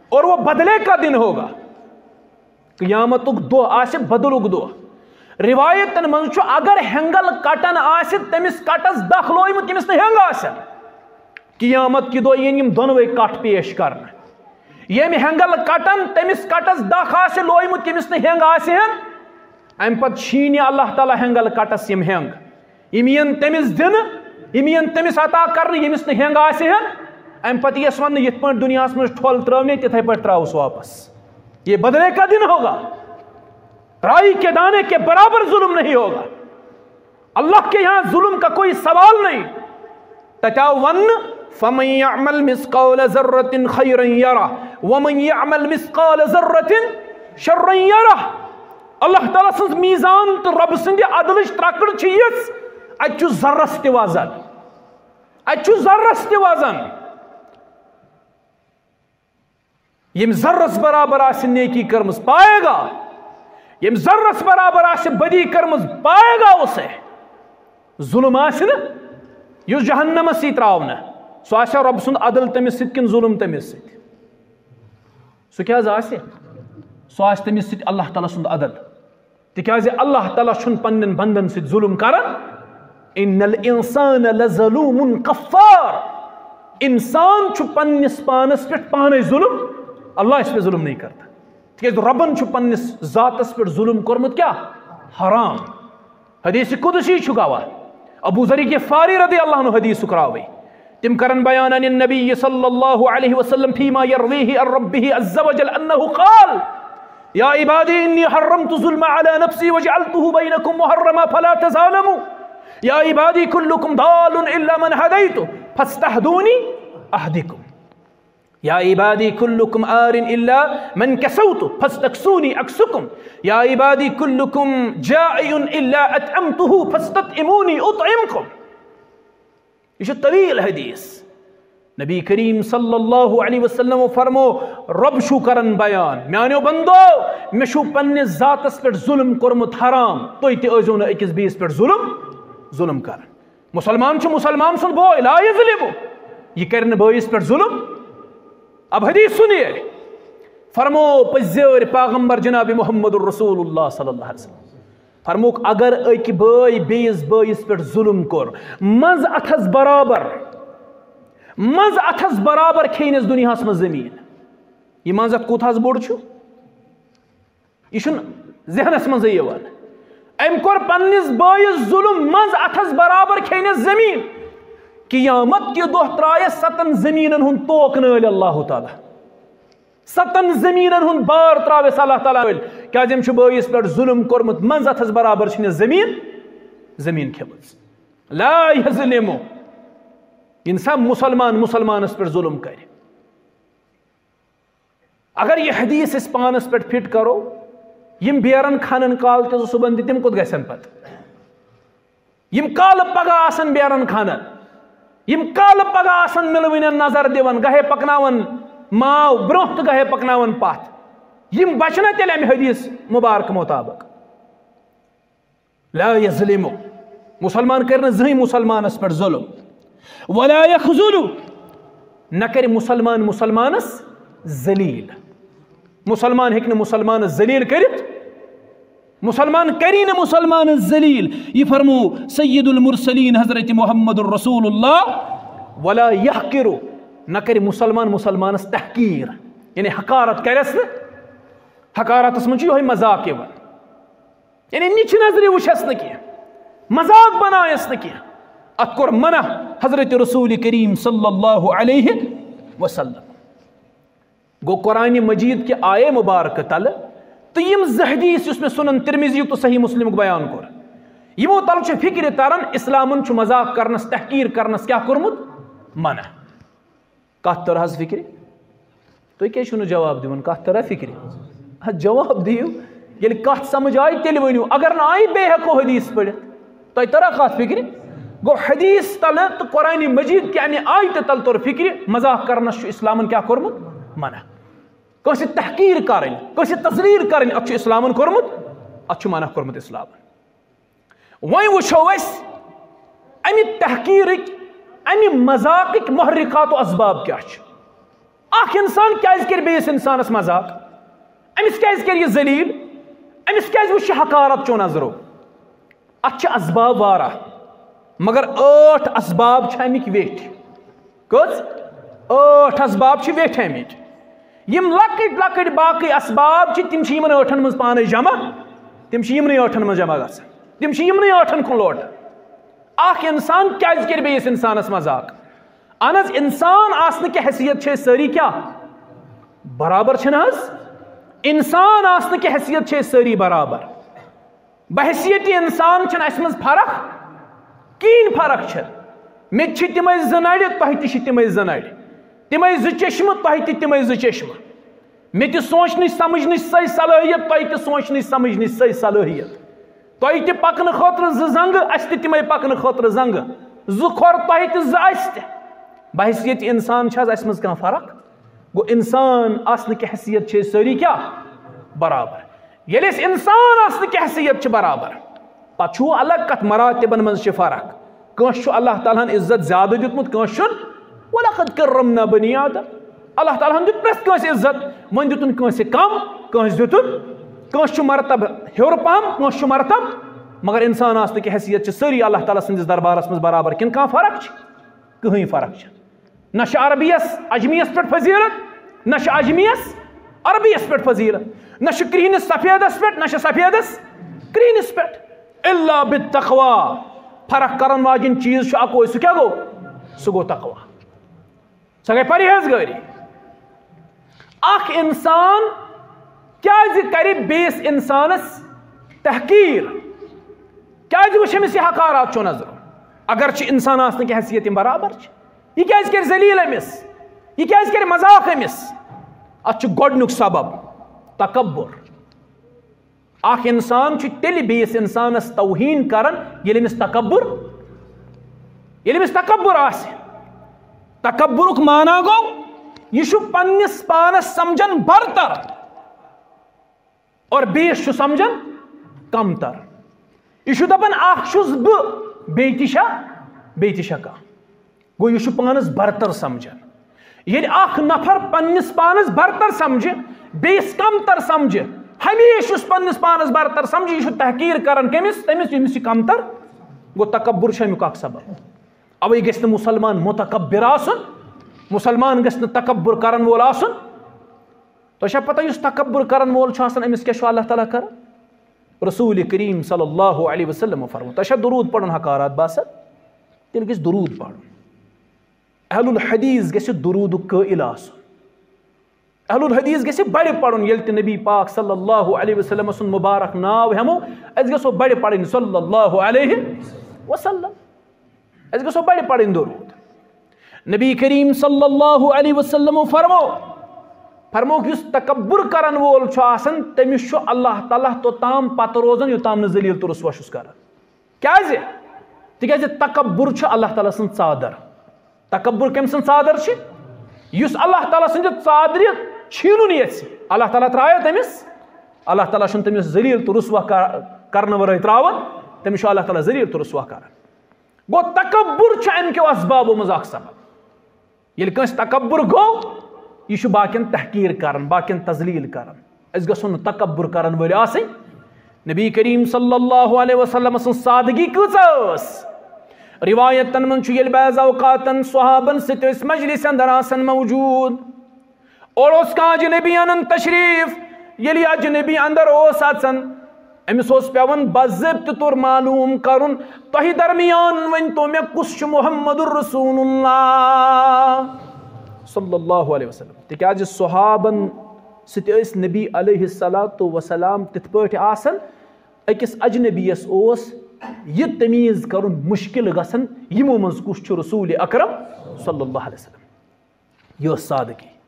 اور وہ بدلے کا دن ہوگا۔ قیامتُک دۄہ آسہِ بدلُک دۄہ۔ رِوایتَن منٛز چھُ، اگر ہٮ۪نٛگل کٹن آسہِ، تٔمِس کٹس دَکھ لویمُت، ییٚمِس نہٕ ہٮ۪نٛگ آسن۔ قیامت کہِ دۄہ یِن یِم دۄنوَے کٹھ پیش کرنہٕ۔ ییٚمہِ ہٮ۪نٛگل کٹن، تٔمِس کٹس دَکھ آسہِ لویمُت، ییٚمِس نہٕ ہٮ۪نٛگ آسہِ ہن، اَمہِ پتہٕ چھیٖنہِ اللہ تعالیٰ ہٮ۪نٛگل کٹس یِم ہٮ۪نٛگ۔ یِم یِن تٔمِس دِنہٕ، یِم یِن تٔمِس عطا کرنہٕ، ییٚمِس نہٕ ہٮ۪نٛگ آسہِ ہن۔ اَمہِ پتہٕ یِیَس وَننہٕ، یِتھ پٲٹھۍ دُنیاہَس منٛز ٹھۄل ترٲونَے، تِتھَے پٲٹھۍ ترٛاوُس واپس۔ یہ بدلے کا دن ہوگا، رائی کے دانے کے برابر ظلم نہیں ہوگا۔ اللہ کے یہاں ظلم کا کوئی سوال نہیں۔ تَتہِ آو وَننہٕ، "فمن یعمل مثقال ذرة خیرا یرہ، ومن یعمل مثقال ذرة شرا یرہ۔" اللہ تعالیٰ سٕنٛز میٖزان تہٕ رۄبہٕ سٕنٛدِ عدلٕچ ترٛکٕر چھِ یِژھ، اَتہِ چھُ ذرس تہِ وزن، اَتہِ چھُ ذرس تہِ وزن۔ ییٚمۍ ذرس برابر آسہِ نیکی کٔرمٕژ، پائے گا۔ ییٚمۍ ذرس برابر آسہِ بدی کٔرمٕژ، پائے گا اسے۔ ظلم آسہِ نہٕ، یُس جہنمس یی ترٛاونہٕ، سُہ آسہِ رۄب سُنٛد عدل تٔمِس سۭتۍ کِنہٕ ظلم تٔمِس سۭتۍ؟ سُہ کیٛاہ حظ آسہِ؟ سُہ آسہِ تٔمِس سۭتۍ اللہ تعالیٰ سُنٛد عدل۔ تِکیٛازِ اللہ تعالیٰ چھُنہٕ پننٮ۪ن بندن سۭتۍ ظلم کران۔ ان الانسان لظلوم کفار۔ انسان چھُ پننِس پانس پٮ۪ٹھ پانے ظلم، اللہ اس پہ ظلم نہیں کرتا۔ تِکیٛازِ رۄبن چھُ پننِس ذاتس پٮ۪ٹھ ظلم کوٚرمُت کیٛاہ؟ حرام۔ حدیث قدسی چھُ گواہ۔ ابو ذر غفاری رضی اللہ عنہ حدیثُک راوی۔ تِم کرن بیان عن النبی صلی اللہ علیہ وسلم فیما یرویہ عن ربہ عز وجل انہ قال، یا عبادی انی حرمت الظلم علی نفسی وجعلتہ بینکم محرما فلا تظالموا۔ یا عبادی کلکم ضال الا من ہدیت فاستہدونی اہدکم۔ یا عبادی کلکم عار الا من کسوت فاستکسونی اکسکم۔ یا عبادی کلکم جائع الا اطعمتہ فاستطعمونی اطعمکم۔ یہِ چھُ طویل حدیث۔ نبی کریم صلی اللہ علیہ وسلم فرمو، رۄب چھُ کران بیان، میانیو بندو، مےٚ چھُ پننِس ذاتس پٮ۪ٹھ ظلم کوٚرمُت حرام، تُہۍ تہِ ٲسۍزیو نہٕ أکِس بیٚیِس پٮ۪ٹھ ظلم، ظلم کران۔ مُسلمان چھُ مُسلمان سُنٛد بوے، لا یظلمہ، یہِ کرِ نہٕ بٲیِس پٮ۪ٹھ ظلم۔ اب حدیث سُنیے، فرمو پٔزۍ پٲٹھۍ پیغمبر جناب محمد رسول اللہ صلی اللہ علیہ وسلم۔ فرموک، اگر أکۍ بٲے بیٚیِس بٲیِس پٮ۪ٹھ ظلم کوٚر، منٛز اَتھس برابر، منٛز اَتھس برابر کھیٚینَس دُنیاہَس منٛز زٔمیٖن۔ یہِ منٛز اَتھ کوٗتاہ حظ بوٚڑ چھُ؟ یہِ چھُنہٕ ذہنَس منٛزٕے یِوان۔ أمۍ کوٚر پنٛنِس بٲیِس ظلم، منٛز اَتھس برابر کھیٚینَس زٔمیٖن۔ قیامت کہِ دۄہ ترٛایَس سَتَن زٔمیٖنَن ہُنٛد توک نٲلۍ اللہ تعالیٰ۔ ستن زمینن ہُنٛد بار ترٛاوٮ۪س اللہ تعالیٰ ہن۔ کیٛازِ أمۍ چھُ بٲیِس پٮ۪ٹھ ظلم کوٚرمُت، منٛز اَتھس برابر چھِنہٕ زمین، زمین کھیٚمٕژ۔ لا یظلم۔ ییٚمہِ ساتہٕ مُسلمان مُسلمانس پٮ۪ٹھ ظلم کرِ۔ اگر یہِ حدیث أسۍ پانس پٮ۪ٹھ فِٹ کرو، یِم بیرن کھنن کالہٕ تہِ صُبحن تہِ، تِم کوٚت گژھن پتہٕ؟ یِم کالہٕ پگاہ آسن بیرن کھنان، یِم کالہٕ پگاہ آسن مِلوٕنٮ۪ن نظر دِوان، گاہے پکناوان ماو برونٛہہ تہٕ گاہے پکناوان پتھ، یِم بچنہ تیٚلہِ امہِ حدیث مبارک مطابق۔ لا یظلم، مُسلمان کرِ نہٕ زٕہٕنۍ مُسلمانس پٮ۪ٹھ ظلم۔ ولا یخذل، نہ کرِ مُسلمان مُسلمانس ذلیل۔ مُسلمان ہیٚکہِ نہٕ مُسلمانس ذلیل کٔرِتھ۔ مُسلمان کری نہٕ مُسلمانس ذلیل۔ یہِ فرمو سید المرسلین حضرت محمد رسول اللہ، ولا یحقر، نہ کرِ مُسلمان مُسلمانس تحقیر، یعنی حقارت کرٮ۪س نہٕ۔ حقارتس منٛز چھُ یِہوٚے مذاق یِوان، یعنی نِچہِ نظرِ وٕچھس نہٕ کینٛہہ، مذاق بنایس نہٕ کینٛہہ۔ اتھ کوٚر منع۔ حضرت رسول کریم صلی اللہ علیہ وسلم۔ گوٚو قرآن مجید کہِ آیے مبارکہٕ تلہٕ تہٕ یِم زٕ حدیث یُس مےٚ سنن ترمذی تہٕ صحیح مسلمُک بیان کوٚر، یِمو تلہٕ چھُ فکرِ تران اسلامن چھُ مذاق کرنس، تحقیر کرنس کیٛاہ کوٚرمُت؟ منع۔ کتھ تٔر حظ فکرِ؟ تُہۍ کیٛازِ چھِو نہٕ جواب دِوان؟ کتھ تٔرا فکرِ؟ ہا، جواب دِیِو۔ ییٚلہِ کتھ سمجھ آیہِ، تیٚلہِ ؤنِو۔ اگر نہٕ آیہِ، بیٚیہِ ہٮ۪کو حدیث پٔرِتھ۔ تۄہہِ تٔرا کتھ فکرِ؟ گوٚو، حدیث تلہٕ تہٕ قرآن مجید کہِ اَمہِ آیتہِ تلہٕ توٚر فکرِ، مذاق کرنس چھُ اسلامن کیٛاہ کوٚرمُت؟ منع۔ کٲنٛسہِ تحقیر کرٕنۍ، کٲنٛسہِ تذلیل کرٕنۍ، اتھ چھُ اسلامن کوٚرمُت، اتھ چھُ منع کوٚرمُت اسلامن۔ وۄنۍ وٕچھو أسۍ، امہِ تحقیرٕکۍ، امہِ مذاقٕکۍ محرکات و اسباب کیٛاہ چھِ؟ اکھ انسان کیٛازِ کرِ بیٚیِس انسانس مذاق؟ أمِس کیٛازِ کرِ یہِ ذلیل؟ أمِس کیٛازِ وٕچھِ یہِ حقارت چو نظرو؟ اتھ چھِ اسباب واریاہ، مگر ٲٹھ اسباب چھِ امِکۍ ویٹھۍ۔ کٔژ؟ ٲٹھ اسباب چھِ ویٹھۍ امِکۍ۔ یِم لۄکٕٹۍ لۄکٕٹۍ باقٕے اسباب چھِ، تِم چھِ یِمن ٲٹھن منٛز پانے جمع، تِم چھِ یِمنٕے ٲٹھن منٛز جمع گژھان، تِم چھِ یِمنٕے ٲٹھن کُن لوٹان۔ اکھ انسان کیٛازِ کرِ بیٚیِس انسانس مذاق؟ اہن حظ، انسان آسنہٕ کہِ حیثیت چھِ أسۍ سٲری کیٛاہ؟ برابر چھِنہٕ حظ؟ انسان آسنہٕ کہِ حیثیت چھِ أسۍ سٲری برابر۔ بحیثیت انسان چھنہٕ اسہِ منٛز فرق، کہین فرق چھنہٕ۔ مےٚ تہِ چھِ تِمے زٕ نرِ، تۄہہِ تہِ چھِ تِمے زٕ نرِ، تِمے زٕ چشمہٕ، تۄہہِ تہِ تِمے زٕ چشمہٕ۔ مےٚ تہِ سونچنٕچ سمجھنٕچ سۄے صلٲحیت، تۄہہِ تہِ سونچنٕچ سمجھنٕچ سۄے صلٲحیت۔ تۄہہِ تہِ پکنہٕ خٲطرٕ زٕ زنگہٕ، اسہِ تہِ تِمے پکنہٕ خٲطرٕ زنگہٕ۔ زٕ کھۄر تۄہہِ تہِ، زٕ اسہِ تہِ۔ بحیثیت انسان چھِ حظ اسہِ منٛز کانٛہہ فرق؟ گوٚو، انسان آسنہٕ کہِ حیثیت چھِ أسۍ سٲری کیٛاہ؟ برابر۔ ییٚلہِ أسۍ انسان آسنہٕ کہِ حیثیت چھِ برابر، پتہٕ چھُ الگ کتھ، مراتبن منٛز چھِ فرق۔ کٲنٛسہِ چھُ اللہ تعالیٰ ہن عزت زیادٕ دیُتمُت، کٲنٛسہِ چھُنہٕ۔ وَلَقَدْ كَرَّمْنَا بَنِي آدَمَ۔ اللہ تعالیٰ ہن دیُت پرٛٮ۪تھ کٲنٛسہِ عزت، وۄنۍ دیُتُن کٲنٛسہِ کم، کٲنٛسہِ دیُتُن، کٲنٛسہِ چھُ مرتبہٕ ہیوٚر پہم، کٲنٛسہِ چھُ مرتبہٕ، مگر انسان آسنہٕ کہِ حیثیت چھِ سٲری اللہ تعالیٰ سٕنٛدِس دربارس منٛز برابر۔ کِنہٕ کانٛہہ فرق چھِ؟ کٕہٕنۍ فرق چھِ۔ نہ چھِ عربیَس عجمیَس پٮ۪ٹھ فضیلت، نہ چھِ عجمیَس عربیَس پٮ۪ٹھ فضیلت، نہ چھِ کرٛہنِس سفیدس پٮ۪ٹھ، نہ چھِ سفیدس کرٛہنِس پٮ۪ٹھ۔ الا بالتقوی۔ فرق کرن واجن چیز چھُ اکوے، سُہ کیٛاہ گوٚو؟ سُہ گوٚو تقوی۔ سۄ گٔے پرہیزگٲری۔ اکھ انسان کیٛازِ کرِ بیٚیِس انسانس تحقیر؟ کیٛازِ وٕچھ أمِس یہِ حقارات چو نظرو؟ اگر چھِ انسان آسنہٕ کہِ حیثیت یِم برابر چھِ، یہِ کیٛازِ کرِ ذلیل أمِس؟ یہِ کیٛازِ کرِ مذاق أمِس؟ اتھ چھُ گۄڈنیُک سبب تکبر۔ اکھ انسان چھُ تیٚلہِ بیٚیِس انسانس توہین کران، ییٚلہِ أمِس تکبر، ییٚلہِ أمِس تکبر آسہِ۔ تکبرُک معنی گوٚو، یہِ چھُ پننِس پانس سمجھان برتر اور بیٚیِس چھُ سمجھان کمتر۔ یہِ چھُ دپان، اکھ چھُس بہٕ، بیٚیہِ تہِ چھا، بیٚیہِ تہِ چھا کانٛہہ۔ گوٚو، یہِ چھُ پانس برتر سمجھان۔ ییٚلہِ اکھ نفر پننِس پانس برتر سمجھِ، بیٚیِس کمتر سمجھِ، ہمیشہِ یُس پننِس پانس برتر سمجھِ، یہِ چھُ تحقیر کران کٔمِس؟ تٔمِس، ییٚمِس یہِ کمتر۔ گوٚو، تکبر چھُ امیُک اکھ سبب۔ اوے گژھِ نہٕ مسلمان متکبر آسُن، مسلمان گژھِ نہٕ تکبر کرن وول آسُن۔ تۄہہِ چھا پتہ، یُس تکبر کرن وول چھُ آسان، أمِس کیٛاہ چھُ اللہ تعالیٰ کران؟ رسول کریم صلی اللہ علیہ وسلم فرموو، تۄہہِ چھا درود پرُن حقارات باسان؟ تیٚلہِ گژھِ درود پرُن۔ اہل الحدیث گژھِ درودُک قٲیل آسُن۔ اہل الحدیث گژھِ بڑِ پرُن، ییٚلہِ تہِ نبی پاک صلی اللہ علیہ وسلم سُنٛد مبارک ناو ہٮ۪مو، أسۍ گژھو بڑِ پرٕنۍ صلی اللہ علیہ وسلم۔ أسۍ گژھو بڑِ پرٕنۍ درود۔ نبی کریم صلی اللہ علیہ وسلم فرمو، فرموک، یُس تکبر کرن وول چھُ آسان، تٔمِس چھُ اللہ تعالیٰ توٚتام پتہٕ روزان، یوٚتام نہٕ ذلیل تہٕ رسوا چھُس کران۔ کیازِ؟ تِکیازِ تکبر چھُ اللہ تعالیٰ سٕنٛز ژادر۔ تکبر کٔمۍ سٕنٛز ژادر چھِ؟ یُس اللہ تعالیٰ سٕنٛدِ ژادرِ چھیٖنُن یژھِ، اللہ تعالیٰ ترٛایو تٔمِس، اللہ تعالیٰ چھُنہٕ تٔمِس ذلیل تہٕ رسوا کر-، کرنہٕ ورٲے ترٛاوان، تٔمِس چھُ اللہ تعالیٰ ذلیل تہٕ رسوا کران۔ گوٚو، تکبر چھُ امہِ کیو اسبابو منٛز اکھ سبب۔ ییٚلہِ کٲنٛسہِ تکبر گوٚو، یہِ چھُ باقین تحقیر کران، باقین تذلیل کران۔ أسۍ گژھو نہٕ تکبر کرن وٲلۍ آسٕنۍ۔ نبی کریم صلی اللہ علیہ وسلم سٕنٛز سادگی کۭژاہ ٲس؟ روایتن منٛز چھُ، ییٚلہِ بعض اوقاتن صحابن سۭتۍ ٲسۍ مجلس اندر آسان موجود، اور اوس کانٛہہ اجنبی انان تشریف، ییٚلہِ یہِ اجنبی اندر اوس اژان، أمِس اوس پٮ۪وان باضٲبطہٕ طور معلوٗم کرُن، تۄہہِ درمیان ؤنۍ تو مےٚ، کُس چھُ محمد رسول اللہ صلی اللہ علیہ وسلم؟ تِکیازِ صحابن سۭتۍ ٲسۍ نبی علیہ الصلوۃ والسلام تِتھ پٲٹھۍ آسان، أکِس اجنبیَس اوس یہِ تمیٖز کرُن مُشکِل گژھان، یِمو منٛز کُس چھُ رسول اکرم صلی اللہ علیہ وسلم۔ یہِ ٲس سادگی۔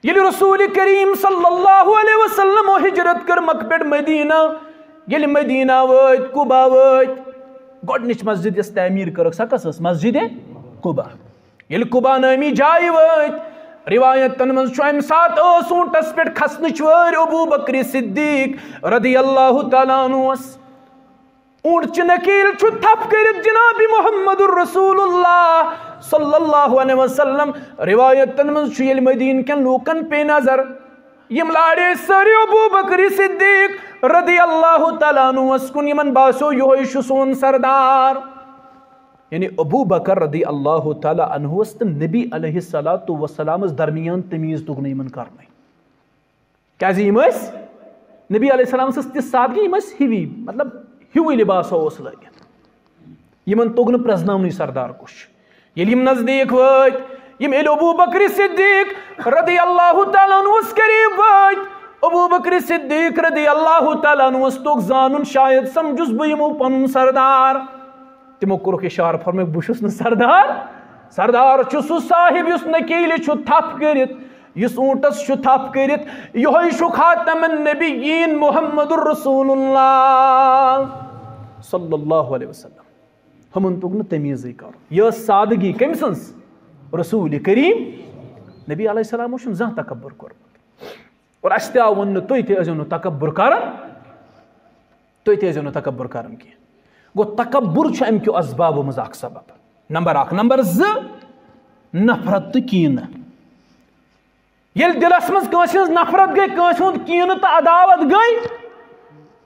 ییٚلہِ رسول کریم صلی اللہ علیہ وسلم ہجرت کٔر مکہ پٮ۪ٹھ مدینہ، ییٚلہِ مدینہ وٲتۍ، قبا وٲتۍ، گۄڈٕنِچ مسجد یۄس تعمیٖر کٔرٕکھ، سۄ کۄس ٲس؟ مسجد قبا۔ ییٚلہِ قبا نٲمی جایہِ وٲتۍ، روایتن منٛز چھُ، اَمہِ ساتہٕ ٲس اوٗنٹس پٮ۪ٹھ کھسنٕچ وٲرۍ ابو بکر صدیق رضی اللہ تعالیٰ عنہس۔ اوٗنٹ چہِ نکیٖل چھُ تھپھ کٔرِتھ جناب محمد رسول اللہ صلی اللہ علیہ وسلم۔ روایتن منٛز چھُ، ییٚلہِ مدیٖنہٕ کٮ۪ن لوٗکن پے نظر، یِم لاڑے سٲری ابو بکر صدیق رضی اللہ تعالیٰ عنہس کُن، یِمن باسیو، یِہوٚے چھُ سون سردار۔ یعنی ابو بکر رضی اللہ تعالیٰ عنہس تہٕ نبی علیہ الصلوۃ والسلامس درمیان تمیٖز توٚگ نہٕ یِمن کرنُے۔ کیازِ یِم ٲسۍ، نبی علیہ السلامس ٲس تِژھ سادگی، یِم ٲسۍ ہِوی، مطلب، ہِوُے لباسا اوس لٲگِتھ۔ یِمن توٚگ نہٕ پرٛزناونُے سردار کُس چھُ۔ ییٚلہِ یِم نزدیٖک وٲتۍ، یِم ییٚلہِ ابو بکر صدیق رضی اللہ تعالیٰ عنہس قریب وٲتۍ، ابو بکر صدیق رضی اللہ تعالیٰ عنہس توٚگ زانُن، شاید سمجھُس بہٕ یِمو پنُن سردار۔ تِمو کوٚرُکھ اشارٕ، فرمٲوِکھ، "بہٕ چھُس نہٕ سردار، سردار چھُ سُہ صاحب یُس نکیٖلہِ چھُ تھپھ کٔرِتھ، یُس اوٗنٹس چھُ تھپھ کٔرِتھ، یِہوٚے چھُ خاتم النبیین محمد رسول اللہ صلی اللہ علیہ وسلم۔" ہُمن توٚگ نہٕ تمیٖزٕے کرُن۔ یہِ ٲس سادگی کٔمۍ سٕنٛز؟ رسول کریم۔ نبی علیہ السلامو چھُنہٕ زانٛہہ تکبر کوٚرمُت۔ اور اَسہِ تہِ آو وَننہٕ، تُہۍ تہِ ٲسۍزیو نہٕ تکبر کران، تُہۍ تہِ ٲسۍزیو نہٕ تکبر کران کینٛہہ۔ گوٚو، تکبر چھُ اَمہِ کیو اسبابو منٛز اکھ سبب۔ نمبر اکھ۔ نمبر زٕ، نفرت تہٕ کینہٕ۔ ییٚلہِ دِلس منٛز کٲنٛسہِ ہٕنٛز نفرت گٔے، کٲنٛسہِ ہُنٛد کینہٕ تہٕ عداوت گٔے،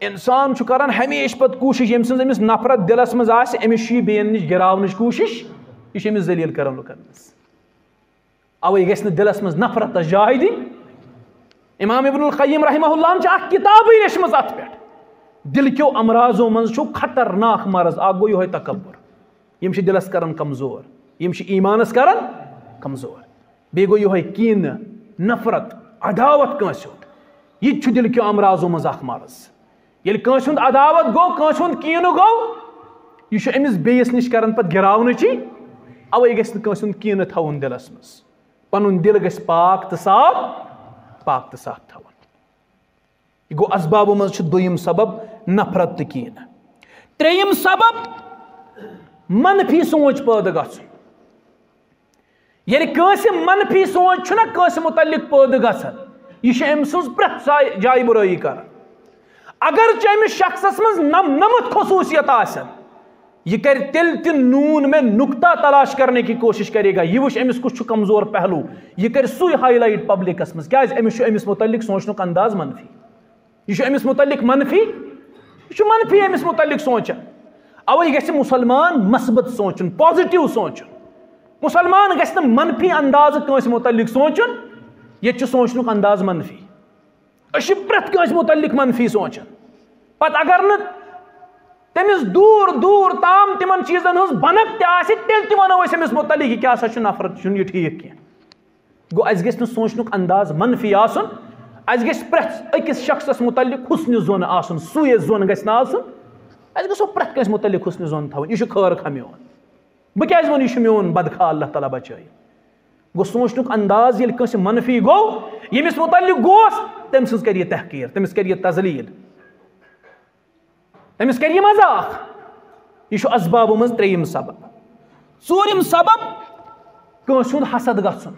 انسان چھُ کران ہمیشہِ پتہٕ کوٗشش، ییٚمہِ سٕنٛز أمِس نفرت دِلس منٛز آسہِ، أمِس چھُ یہِ بیٚین نِش گِراونٕچ کوٗشش، یہِ چھُ أمِس ذلیل کران لُکن منٛز۔ اوے گژھِ نہٕ دِلس منٛز نفرتس جاے دِنۍ۔ امام ابن القیم رحمہ اللہ ہن چھِ اکھ کتابٕے لیچھمٕژ اتھ پٮ۪ٹھ۔ دِل کیو امراضو منٛز چھُ خطرناک مرض اکھ، گوٚو یِہوٚے تکبر۔ یِم چھِ دِلس کران کمزور، یِم چھِ ایمانس کران کمزور۔ بیٚیہِ گوٚو یِہوٚے کینہٕ، نفرت، عداوت کٲنٛسہِ ہُنٛد۔ یہِ تہِ چھُ دِل کیو امراضو منٛز اکھ مرض۔ ییٚلہِ کٲنٛسہِ ہُنٛد عداوت گوٚو، کٲنٛسہِ ہُنٛد کینہٕ گوٚو، یہِ چھُ أمِس بیٚیِس نِش کران پتہٕ گِراونٕچی۔ اوے گژھِ نہٕ کٲنٛسہِ ہُنٛد کینہٕ تھاوُن دِلس منٛز۔ پنُن دِل گژھِ پاک تہٕ صاف، پاک تہٕ صاف تھاوُن۔ یہِ گوٚو اسبابو منٛز چھُ دوٚیِم سبب نفرت تہٕ کینہٕ۔ ترٛیٚیِم سبب منفی سونچ پٲدٕ گژھُن۔ ییٚلہِ کٲنٛسہِ منفی سونچ چھُنہ کٲنٛسہِ مُتعلق پٲدٕ گژھان، یہِ چھُ أمۍ سٕنٛز پرٛٮ۪تھ سا-، جایہِ بُرٲیی کران۔ اگرچہِ أمِس شخصس منٛز نم-، نَمَتھ خصوٗصیت آسن، یہِ کرِ تیٚلہِ تہِ نون میں نقطہ تلاش کرنے کی کوشش کرے گا، یہِ وٕچھ أمِس کُس چھُ کمزور پہلو، یہِ کرِ سُے ہائی لائٹ پبلکس منٛز۔ کیازِ؟ أمِس چھُ أمِس مُتعلق سونچنُک انداز منفی۔ یہِ چھُ أمِس مُتعلق منفی، یہِ چھُ منفی أمِس مُتعلق سونٛچان۔ اَوَے گژھِ مُسلمان مثبت سونٛچُن، پازیٹیو سونٛچُن۔ مُسلمان گژھِ نہٕ منفی اندازٕ کٲنٛسہِ مُتعلق سونٛچُن۔ ییٚتہِ چھُ سونٛچنُک انداز منفی۔ أسۍ چھِ پرٛٮ۪تھ کٲنٛسہِ مُتعلق منفی سونٛچان۔ پتہٕ اگر نہٕ تٔمِس دوٗر دوٗر تام تِمن چیٖزن ہٕنٛز بنک تہِ آسہِ، تیٚلہِ تہِ وَنو أسۍ أمِس مُتعلق، یہِ کیٛاہ سا چھُ نفرت، یہِ چھُنہٕ یہِ ٹھیٖک کینٛہہ۔ گوٚو، اَسہِ گژھِ نہٕ سونٛچنُک انداز منفی آسُن، اَسہِ گژھِ پرٛٮ۪تھ أکِس شخصس مُتعلق حُسنِ ظۄن آسُن، سوٗیے ظۄن گژھِ نہٕ آسُن۔ اَسہِ گژھو پرٛٮ۪تھ کٲنٛسہِ مُتعلق حُسنِ ظۄن تھاوُن، یہِ چھُ خٲر خواہ میون۔ بہٕ کیٛازِ وَنہٕ یہِ چھُ میون بدخواہ، اللہ تعالیٰ بچٲیِن؟ گوٚو، سونٛچنُک انداز ییٚلہِ کٲنٛسہِ منفی گوٚو، ییٚمِس مُتعلق گوس، تٔمۍ سٕنٛز کرِ یہِ تحقیٖر، تٔمِس کرِ یہِ تذلیٖل۔ تٔمِس کرِ یہِ مذاق۔ یہِ چھُ اسبابو منٛز ترٛیٚیِم سبب۔ ژوٗرِم سبب، کٲنٛسہِ ہُنٛد حسد گژھُن۔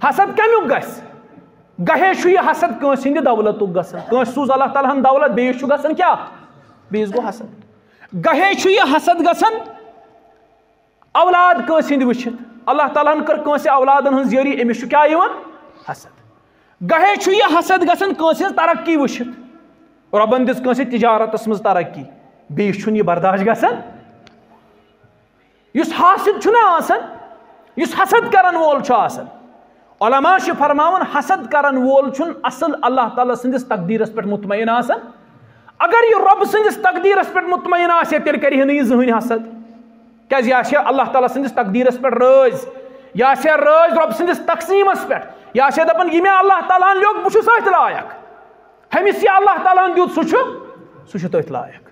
حسد کمیُک گژھِ؟ گاہے چھُ یہِ حسد کٲنٛسہِ ہٕنٛدِ دولتُک گژھان۔ کٲنٛسہِ سوٗز اللہ تعالیٰ ہن دولت، بیٚیِس چھُ گژھان کیٛاہ؟ بیٚیِس گوٚو حسد۔ گاہے چھُ یہِ حسد گژھان اولاد کٲنٛسہِ ہٕنٛدۍ وٕچھِتھ۔ اللہ تعالیٰ ہن کٔر کٲنٛسہِ اولادن ہٕنٛز یٲری، أمِس چھُ کیٛاہ یِوان؟ حسد۔ گاہے چھُ یہِ حسد گژھان کٲنٛسہِ ہٕنٛز ترقی وٕچھِتھ۔ رۄبن دِژ کٲنٛسہِ تجارتس منٛز ترقی، بیٚیِس چھُنہٕ یہِ برداشت گژھان۔ یُس حاسد چھُنہ آسان، یُس حسد کرن وول چھُ آسان، علماء چھِ فرماوان، حسد کرن وول چھُنہٕ اصل اللہ تعالیٰ سٕنٛدِس تقدیٖرس پٮ۪ٹھ مطمئن آسان۔ اگر یہِ رۄب سٕنٛدِس تقدیٖرس پٮ۪ٹھ مطمئن آسہِ ہے، تیٚلہِ کرِ ہے نہٕ یہِ زٕہٕنۍ حسد۔ کیازِ یہِ آسہِ ہے اللہ تعالیٰ سٕنٛدِس تقدیٖرس پٮ۪ٹھ رٲضۍ، یہِ آسہِ ہے رٲضۍ رۄب سٕنٛدِس تقسیٖمس پٮ۪ٹھ، یہِ آسہِ ہے دپان، یہِ مےٚ اللہ تعالیٰ ہن لیوٚکھ، بہٕ چھُس أتھۍ لایق۔ ہُمِس یہِ اللہ تعالیٰ ہن دیُت، سُہ چھُ، سُہ چھُ تٔتھۍ لایق۔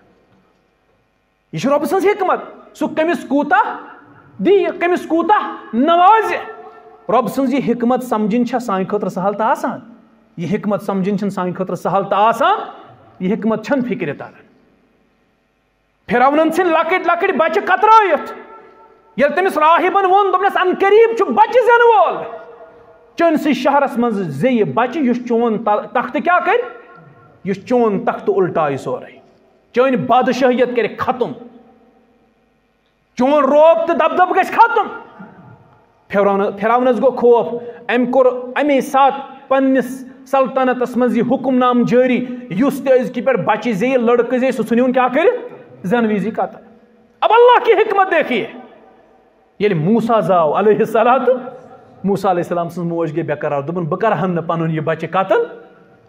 یہِ چھُ رۄبہٕ سٕنٛز حکمت۔ سُہ کٔمِس کوٗتاہ دِیہِ، کٔمِس کوٗتاہ نوازِ۔ رۄبہٕ سٕنٛز یہِ حکمت سمجھِنۍ چھےٚ سانہِ خٲطرٕ سہل تہٕ آسان۔ یہِ حکمت سمجھِنۍ چھَنہٕ سانہِ خٲطرٕ سہل تہٕ آسان۔ یہِ حکمت چھَنہٕ فِکرِ تران۔ فرعونن ژھٕنۍ لۄکٕٹۍ لۄکٕٹۍ بچہِ کترٲیِتھ۔ ییٚلہِ تٔمِس راہبن ووٚن، دوٚپنس، "ان قریب چھُ بچہِ زٮ۪نہٕ وول۔ چٲنسٕے شہرس منٛز زیٚیہِ بچہِ، یُس چون ت-، تختہٕ کیٛاہ کرِ؟ یُس چون تختہٕ الٹایہِ سورُے۔ چٲنۍ بادشٲہیت کرِ ختم۔ چون رعب تہٕ دبدب گژھِ ختم۔" فرعون-، فرعونس گوٚو خوف۔ أمۍ کوٚر اَمے ساتہٕ پننِس سلطنتس منٛز یہِ حکم نامہٕ جٲری، یُس تہِ أزکہِ پٮ۪ٹھ بچہِ زیٚیہِ، لڑکہٕ زیٚیہِ، سُہ ژھٕنِوُن کیٛاہ کٔرِتھ؟ زٮ۪نہٕ وِزی قتل۔ اب اللہ کی حکمت دیکھیے۔ ییٚلہِ موسیٰ زاو علیہ السلام، تہٕ موسیٰ علیہ السلام سٕنٛز موج گٔے بے قرار، دوٚپُن، "بہٕ کرٕ ہن نہٕ پنُن یہِ بچہِ قتل۔"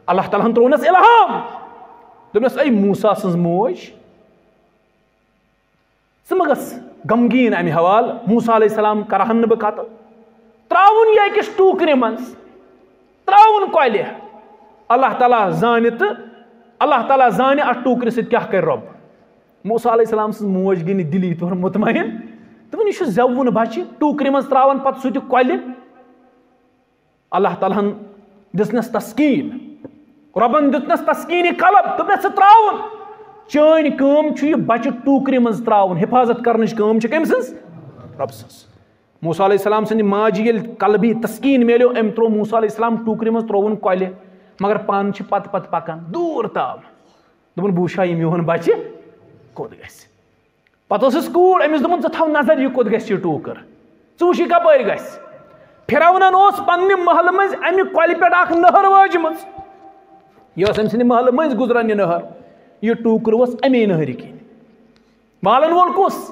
اللہ تعالیٰ ہن ترٛوونس الہام، دوٚپنس، "اے موسیٰ سٕنٛز موج، ژٕ مہ گژھ غمگیٖن امہِ حوالہٕ، موسیٰ علیہ السلام کرہن نہٕ بہٕ قتل۔ ترٛاوُن یہِ أکِس ٹوٗکرِ منٛز، ترٛاوُن کۄلہِ۔ اللہ تعالیٰ زانہِ تہٕ اللہ تعالیٰ زانہِ اتھ ٹوٗکرِ سۭتۍ کیٛاہ کرِ رۄب۔" موسیٰ علیہ السلام سٕنٛز موج گٔے نہٕ دِلی طور مطمئن۔ دوٚپُن، "یہِ چھُ زٮ۪وُن بچہِ، ٹوٗکرِ منٛز ترٛاوان پتہٕ سُہ تہِ کۄلہِ۔" اللہ تعالیٰ ہن دِژنس تسکیٖن، رۄبن دیُتنس تسکیٖن قلب، دوٚپنس، "ژٕ ترٛاوُن۔ چٲنۍ کٲم چھُ یہِ بچہِ ٹوٗکرِ منٛز ترٛاوُن، حفاظت کرنٕچ کٲم چھِ کٔمۍ سٕنٛز؟ رۄب سٕنٛز۔" موسیٰ علیہ السلام سٕنٛدِ ماجہِ ییٚلہِ قلبی تسکیٖن میلیو، أمۍ ترٛوو موسیٰ علیہ السلام ٹوٗکرِ منٛز، ترٛووُن کۄلہِ، مگر پانہٕ چھِ پتہٕ پتہٕ پکان دوٗر تام۔ دوٚپُن، "بہٕ وٕچھِ ہا یہِ میون بچہِ کوٚت گژھِ۔" پتہٕ ٲسٕس کوٗر، أمِس دوٚپُن، "ژٕ تھاو نظر، یہِ کوٚت گژھِ یہِ ٹوٗکر، ژٕ وٕچھ یہِ کپٲرۍ گژھِ۔" فرعونن اوس پننہِ محلہٕ مٔنٛزۍ امہِ کۄلہِ پٮ۪ٹھ اکھ نہر وٲجمٕژ۔ یہِ ٲس أمۍ سٕنٛدِ محلہٕ مٔنٛزۍ گُزران یہِ نہر۔ یہِ ٹوٗکر اوس امے نہرِ کِنۍ۔ والن وول کُس؟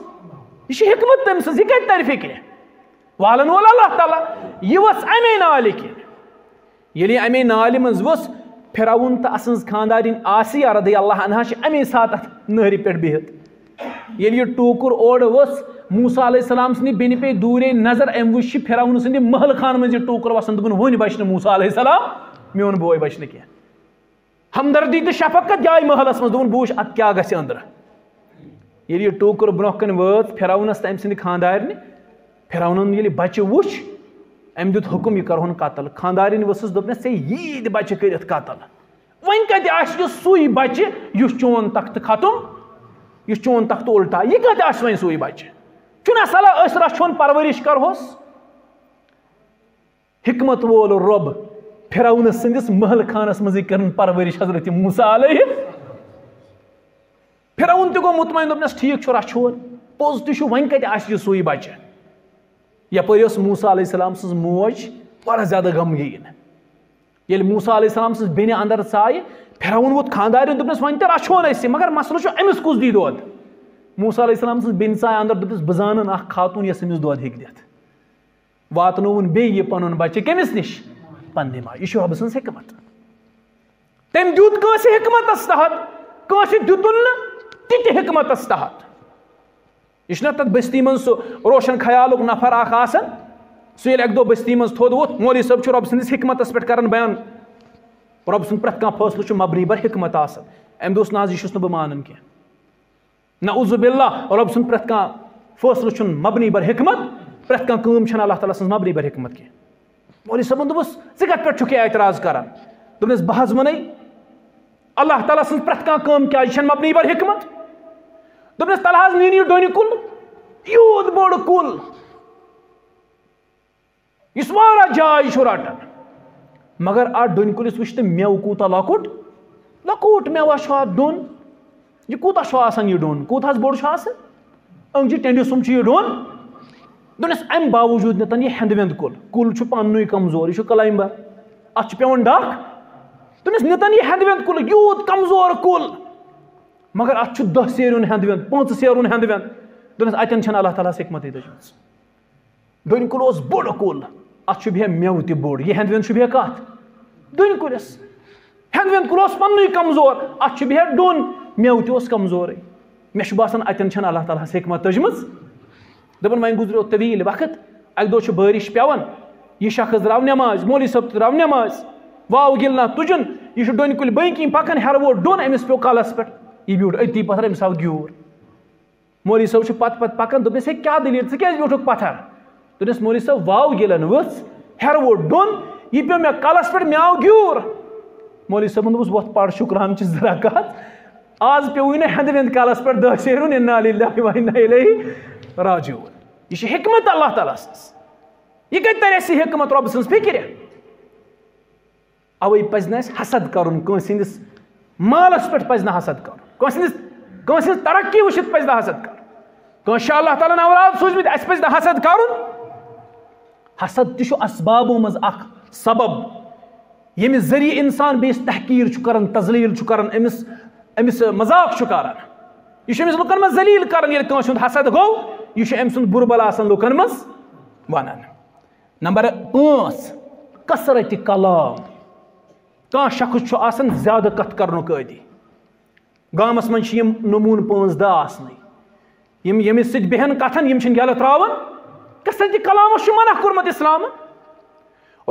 یہِ چھِ حکمت تٔمۍ سٕنٛز، یہِ کتہِ ترِ فِکرِ؟ والن وول اللہ تعالیٰ۔ یہِ ؤژھ امے نالہِ کِنۍ۔ ییٚلہِ یہِ امے نالہِ منٛز ؤژھ، فرعون تہٕ اسٕنٛز خانٛدارِنۍ آسیہ رضی اللہ عنہا چھِ امے ساتہٕ اتھ نہرِ پٮ۪ٹھ بِہِتھ۔ ییٚلہِ یہِ ٹوٗکُر اورٕ ؤژھ، موسیٰ علیہ السلام سٕنٛدِ بیٚنہِ پیٚیہِ دوٗرے نظر، أمۍ وٕچھ یہِ فرعون سٕنٛدِ محلہٕ خانہٕ منٛز یہِ ٹوٗکُر وسان، دوٚپُن، "وۄنۍ بچہِ نہٕ موسیٰ علیہ السلام، میون بوے بچہِ نہٕ کینٛہہ۔" ہمدردی تہٕ شفقت جایہِ محلس منٛز، دوٚپُن، "بہٕ وٕچھِ اتھ کیٛاہ گژھِ أنٛدرٕ۔" ییٚلہِ یہِ ٹوٗکُر برونٛہہ کنہِ وٲژ، فرعونس تہٕ أمۍ سٕنٛدِ خانٛدارنہِ، فرعونن ییٚلہِ بچہِ وُچھ، أمۍ دیُت حُکم، "یہِ کرہون قتل۔" خانٛدارِنۍ ؤژھٕس، دوٚپنس، "ژےٚ ییٖتۍ بچہِ کٔرِتھ قتل، وۄنۍ کتہِ آسہِ یہِ سُے بچہِ یُس چون تختہٕ ختم، یُس چون تختہٕ الٹا، یہِ کتہِ آسہِ وۄنۍ سُے بچہِ؟ چھُنہ صلاح أسۍ رچھون، پرورش کرہوس؟" حکمت وول رۄب فرعون سٕنٛدِس محل خانس منٛزٕے کٔرٕن پرورش حضرت موسیٰ علیہ۔ فرعون تہِ گوٚو مطمئن، دوٚپنس، "ٹھیٖک چھُ، رچھون، پوٚز تہِ چھُ، وۄنۍ کتہِ آسہِ یہِ سُے بچہِ؟" یپٲرۍ ٲس موسیٰ علیہ السلام سٕنٛز موج واریاہ زیادٕ غمگیٖن۔ ییٚلہِ موسیٰ علیہ السلام سٕنٛز بیٚنہِ اندر ژایہِ، فرعون ووت خانٛدارٮ۪ن، دوٚپنس، "وۄنۍ تہِ رچھون أسۍ یہِ، مگر مسلہٕ چھُ، أمِس کُس دی دۄد؟" موسیٰ علیہ السلام سٕنٛز بیٚنہِ ژایہِ اندر، دوٚپنس، "بہٕ زانن اکھ خاتوٗن، یۄس أمِس دۄد ہیٚکہِ دِتھ۔" واتنووُن بیٚیہِ یہِ پنُن بچہِ کٔمِس نِش؟ پننہِ ماجہِ۔ یہِ چھُ رۄبہٕ سٕنٛز حکمت۔ تٔمۍ دیُت کٲنٛسہِ حکمتس تحت، کٲنٛسہِ دیُتُن نہٕ تہِ تہِ حکمتس تحت۔ یہِ چھُنہ تتھ بستی منٛز سُہ روشن خیالُک نفر اکھ آسان، سُہ ییٚلہِ اکہِ دۄہ بستی منٛز تھوٚد ووٚتھ، مولوی صٲب چھُ رۄبہٕ سٕنٛدِس حکمتس پٮ۪ٹھ کران بیان۔ رۄبہٕ سُنٛد پرٛٮ۪تھ کانٛہہ فٲصلہٕ چھُ مبنی بر حکمت آسان۔ أمۍ دوٚپُس، "نہ حظ، یہِ چھُس نہٕ بہٕ مانان کینٛہہ۔" نعوذ باللہ، رۄب سُنٛد پرٛٮ۪تھ کانٛہہ فٲصلہٕ چھُنہٕ مبنی بر حکمت، پرٛٮ۪تھ کانٛہہ کٲم چھَنہٕ اللہ تعالیٰ سٕنٛز مبنی بر حکمت کینٛہہ۔ مولوی صٲبن دوٚپُس، "ژٕ کَتھ پٮ۪ٹھ چھُکھ یہِ اعتراض کران؟" دوٚپنَس، "بہٕ حظ وَنَے، اللہ تعالیٰ سٕنٛز پرٛٮ۪تھ کانٛہہ کٲم کیٛازِ چھَنہٕ مبنی بر حکمت؟" دوٚپنَس، "تَلہٕ حظ نِن یہِ ڈوٗنہِ کُل، یوٗت بوٚڑ کُل۔" یُس واریاہ جاے چھُ رٹان، مگر اتھ ڈوٗنۍ کُلِس وٕچھ تہٕ مٮ۪وٕ کوٗتاہ لۄکُٹ، لۄکُٹ مٮ۪وہ چھُ اتھ ڈوٗن۔ یہِ کوٗتاہ چھُ آسان یہِ ڈوٗن؟ کوٗتاہ حظ بوٚڑ چھُ آسان؟ أنٛگجہِ ٹٮ۪نٛڈِ سُم چھُ یہِ ڈوٗن۔ دوٚپنس، امہِ باوجوٗد نِتن یہِ ہٮ۪نٛدٕ وٮ۪نٛدٕ کُل، کُل چھُ پننُے کمزور، یہِ چھُ کلایمبر، اتھ چھُ پٮ۪وان ڈکھ۔ دوٚپنس، نِتن یہِ ہٮ۪نٛدٕ وٮ۪نٛدٕ کُل، یوٗت کمزور کُل، مگر اتھ چھُ دہ سیرِ ہُنٛد ہٮ۪نٛدٕ وٮ۪نٛدٕ، پانٛژھ سیرِ ہُنٛد ہٮ۪نٛدٕ وٮ۪نٛدٕ۔ دوٚپنس، اتٮ۪ن چھنہٕ اللہ تعالیٰ ہس حکمتٕے دٔجمٕژ۔ ڈوٗنۍ کُل اوس بوٚڑ کُل، اتھ چھُ بیٚیہِ مٮ۪وٕ تہِ بوٚڑ، یہِ ہٮ۪نٛدٕ وٮ۪نٛدٕ چھُ بیٚیہِ کتھ؟ ڈوٗنۍ کُلِس۔ ہٮ۪نٛد وٮ۪نٛد کُل اوس پننُے کمزور، اتھ چھُ بِہِتھ ڈوٚن، مٮ۪وٕ تہِ اوس کمزورٕے۔ مےٚ چھُ باسان، اتٮ۪ن چھنہٕ اللہ تعالیٰ ہس حکمت تٔجمٕژ۔ دپان، وۄنۍ گُزریو طویل وقت، اکہِ دۄہ چھُ بٲرِش پٮ۪وان، یہِ شخص درٛاو نٮ۪مازِ، مولوی صٲب تہِ درٛاو نٮ۪مازِ، واو گِل نہ تُجُن، یہِ چھُ ڈوٚنۍ کُلۍ بٔنۍ کِنۍ پکان، ہیرٕ ووت ڈوٚن، أمِس پیوٚو کلس پٮ۪ٹھ، یہِ بیوٗٹھ أتی پتھر، أمِس آو گیوٗر۔ مولوی صٲب چھُ پتہٕ پتہٕ پکان، دوٚپنس، "ہے، کیٛاہ دٔلیٖل، ژٕ کیٛازِ بیوٗٹھُکھ پتھر؟" دوٚپنس، "مولوی صٲب، واو گِلن ؤژھ، ہیرٕ ووت ڈوٚن، یہِ پیوٚو مےٚ کلس پٮ۪ٹھ، مےٚ آو گیوٗر۔" مولوی صٲبن دوٚپُس، "وۄتھ پَر شُکران چہِ زٕ رکعت، آز پیوٚوُے نہٕ ہٮ۪نٛدٕ وٮ۪نٛدٕ کلس پٮ۪ٹھ دٔہ سیرُن، انا للہ و انا الیہ راجعون۔" یہِ چھِ حکمت اللہ تعالیٰ سٕنٛز، یہِ کتہِ ترِ اَسہِ یہِ حکمت رۄبہٕ سٕنٛز فکرِ؟ اوے پزِ نہٕ اَسہِ حسد کرُن، کٲنٛسہِ ہٕنٛدِس مالس پٮ۪ٹھ پزِ نہٕ حسد کرُن، کٲنٛسہِ ہٕنٛدِس، کٲنٛسہِ ہٕنٛز ترقی وٕچھِتھ پزِ نہٕ حسد کرُن۔ کٲنٛسہِ چھُ اللہ تعالیٰ ہن اولاد سوٗزمٕتۍ، اَسہِ پزِ نہٕ حسد کرُن۔ حسد تہِ چھُ اسبابو منٛز اکھ سبب، ییٚمہِ ذٔریعہٕ انسان بیٚیِس تحقیٖر چھُ کران، تذلیٖل چھُ کران، أمِس، أمِس مذاق چھُ کران۔ یہِ چھُ أمِس لُکن منٛز ذلیٖل کران۔ ییٚلہِ کٲنٛسہِ ہُنٛد حسد گوٚو، یہِ چھُ أمۍ سُنٛد بُرٕ بلا آسان لُکن منٛز ونان۔ نمبر پانٛژھ، کثرت کلام۔ کانٛہہ شخص چھُ آسان زیادٕ کتھ کرنُک عٲدی۔ گامس منٛز چھِ یِم نموٗنہٕ پانٛژھ دَہ آسنٕے، یِم ییٚمِس سۭتۍ بیٚہن کتھن، یِم چھِنہٕ یَلہٕ تراوان۔ کثرت کلامس چھُ منع کوٚرمُت اسلامن۔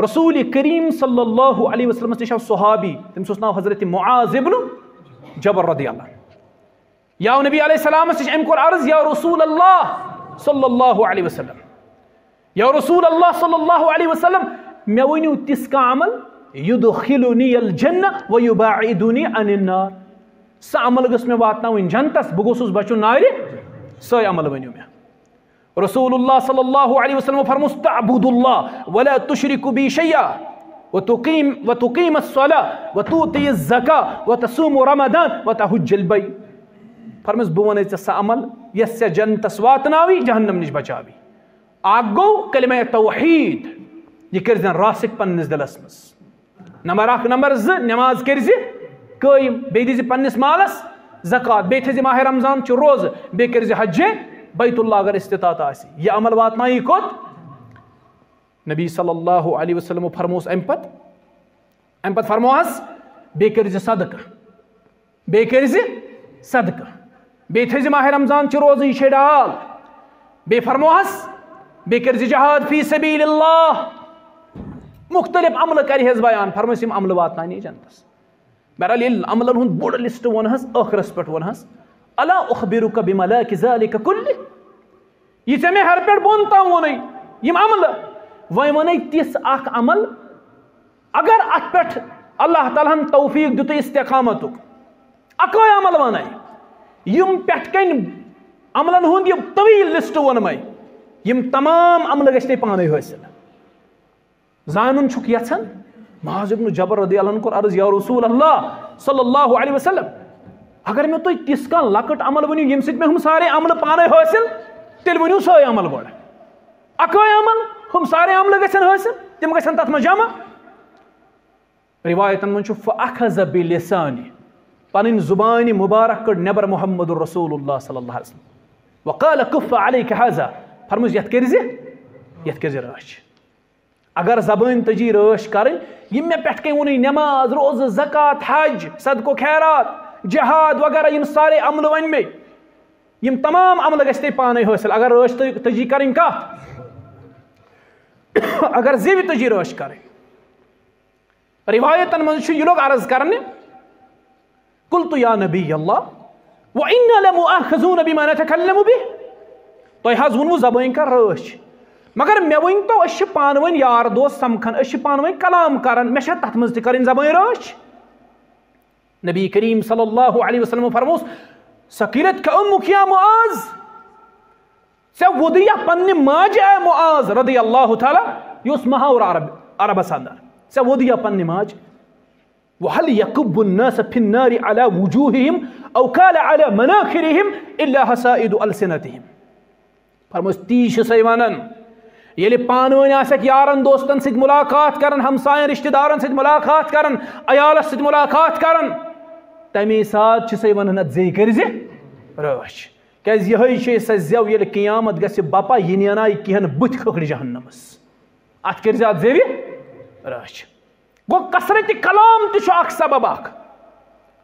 رسول کریم صلی اللہ علیہ وسلمس نِش آو صحابی، تٔمِس اوس ناو حضرت معاذ ابن جبل رضی اللہ عنہ۔ یا نبی علیہ السلامس نِش أمۍ کوٚر عرض، یا رسول اللہ صلی اللہ علیہ وسلم، یا رسول اللہ صلی اللہ علیہ وسلم، مےٚ ؤنِو تِژھ کانٛہہ عمل، یدخلنی الجنہ و یباعدنی عن النار، سۄ عمل گٔژھ مےٚ واتناوٕنۍ جنتس، بہٕ گوٚژھُس بچُن نارِ، سۄے عمل ؤنِو مےٚ۔ رسول اللہ صلی اللہ علیہ وسلم فرموس، تعبد اللہ ولا تشرک بی شیئا وتقیم، وتقیم الصلاة وتؤتی الزکاة وتصوم رمضان وتحج البیت۔ فرموس، بہٕ وَنَے ژےٚ سۄ عمل یۄس ژےٚ جنتس واتناوی، جہنم نِش بچاوی۔ اکھ گوٚو کلمہ توحید، یہِ کٔرۍ زن راسخ پننِس دلس منٛز۔ نمبر اکھ، نمبر زٕ، نماز کٔرۍ زِ قٲیِم، بیٚیہِ دِزِ پننِس مالس زکوٰۃ، بیٚیہِ تھٲیزِ ماہِ رمضان چہِ روزٕ، بیٚیہِ کٔرۍ زِ حجِ بیت اللہ اگر استطاعت آسہِ۔ یہِ عمل واتنایہِ کوٚت؟ نبی صلی اللہ علیہ وسلم فرموس امہِ پتہٕ، امہِ پتہٕ فرموہس، بیٚیہِ کٔرۍ زِ صدقہٕ، بیٚیہِ کٔرۍ زِ صدقہٕ، بیٚیہِ تھٲیزِ ماہِ رمضان چہِ روزٕ، یہِ چھے ڈال۔ بیٚیہِ فرموہس، بیٚیہِ کٔرۍ زِ جہاد فی سبیل اللہ۔ مختلف عملہٕ کرِ حظ بیان، فرمٲیِس، یِم عملہٕ واتناونہِ جنتس۔ بہرحال، ییٚلہِ عملن ہُنٛد بوٚڑ لسٹ ووٚنہس، ٲخرس پٮ۪ٹھ ووٚنہس، الا اخبرک بملاک ذلک کلہ، یہِ ژےٚ مےٚ ہیٚرِ پٮ۪ٹھ بۄن تام ووٚنُے، یِم عملہٕ، وۄنۍ وَنے تِژھ اکھ عمل، اگر اتھ پٮ۪ٹھ اللہ تعالیٰ ہن توفیق دیُتُے استقامتُک، اکٲے عمل وَنے، یِم پٮ۪ٹھ کنۍ عملن ہُنٛد یہِ طویل لسٹ ووٚنمے، یِم تمام عملہٕ گژھِ تۄہہِ پانے حٲصِل۔ زانُن چھُکھ یژھان؟ معاذ ابن جبل رضی اللہ عنہ کوٚر عرض، یا رسول اللہ صلی اللہ علیہ وسلم، اگر مےٚ تُہۍ تِژھ کانٛہہ لۄکٕٹ عمل ؤنِو، ییٚمہِ سۭتۍ مےٚ ہُم سارے عملہٕ پانے حٲصِل، تیٚلہِ ؤنِو سۄے عمل گۄڈٕ۔ اکٲے عمل، ہُم سارے عملہٕ گژھن حٲصِل، تِم گژھن تتھ منٛز جمع۔ روایتن منٛز چھُ، فاخذ بلسانی، پنٕنۍ زبانہِ مبارک کٔڑ نٮ۪بر محمد رسول اللہ صلی اللہ علیہ وسلم۔ وقال کف علیک ھذا، فرموس، یتھ کٔرۍ زِ، یتھ کٔرۍ زِ رٲچھ۔ اگر زبٲنۍ تجی رٲچھ کرٕنۍ، یِم مےٚ پٮ۪ٹھ کٔنۍ ووٚنُے، نماز، روزٕ، زکوٰۃ، حج، صدقہٕ و خیرات، جہاد وغیرہ، یِم سارے عملہٕ ؤنۍ مےٚ، یِم تمام عملہٕ گژھِ تۄہہِ پانے حٲصِل۔ اگر رٲچھ تُہۍ تجی کرٕنۍ کتھ، اگر زیوِ تجی رٲچھ کرٕنۍ۔ روایتن منٛز چھُ یہِ لوٚگ عرض کرنہِ، قلت یا نبی اللہ، وإنا لمؤاخذون بما نتكلم به۔ تۄہہِ حظ ووٚنوٕ زبٲنۍ کر رٲچھ، مگر مےٚ ؤنۍ تو، أسۍ چھِ پانہٕ ؤنۍ یار دوس سمکھان، أسۍ چھِ پانہٕ ؤنۍ کلام کران، مےٚ چھا تتھ منٛز تہِ کرٕنۍ زبٲنۍ رٲچھ؟ نبی کریم صلی اللہ علیہ وسلم فرموس، ثقلتک امک یا معاذ، ژےٚ ووٚدُے یا پننہِ ماجہِ، اے معاذ رضی اللہ تعالیٰ، یہِ اوس محاورٕ عرب، عربس اندر، ژےٚ ووٚدُے یا پننہِ ماجہِ؟ وهل يكب الناس في النار على وجوههم أو قال على مناخرهم إلا حصائد ألسنتهم۔ فرموس، تی چھِ سۄے ونان، ییٚلہِ پانہٕ ؤنۍ آسٮ۪کھ یارن دوستن سۭتۍ ملاقات کران، ہمساین رشتہٕ دارن سۭتۍ ملاقات کران، عیالس سۭتۍ ملاقات کران، تمے ساتہٕ چھِ سۄے ونان، اتھ زے کٔرۍ زِ رٲچھ۔ کیازِ یِہے چھے سۄ زٮ۪و، ییٚلہِ قیامت گژھِ بپا، یہِ نینایہِ کینٛہہ بٕتھِ کھکھرِ جہنمس۔ اتھ کٔرۍ زِ اتھ زیوِ رٲچھ۔ گوٚو، کثرت کلام تہِ چھُ اکھ سبب اکھ۔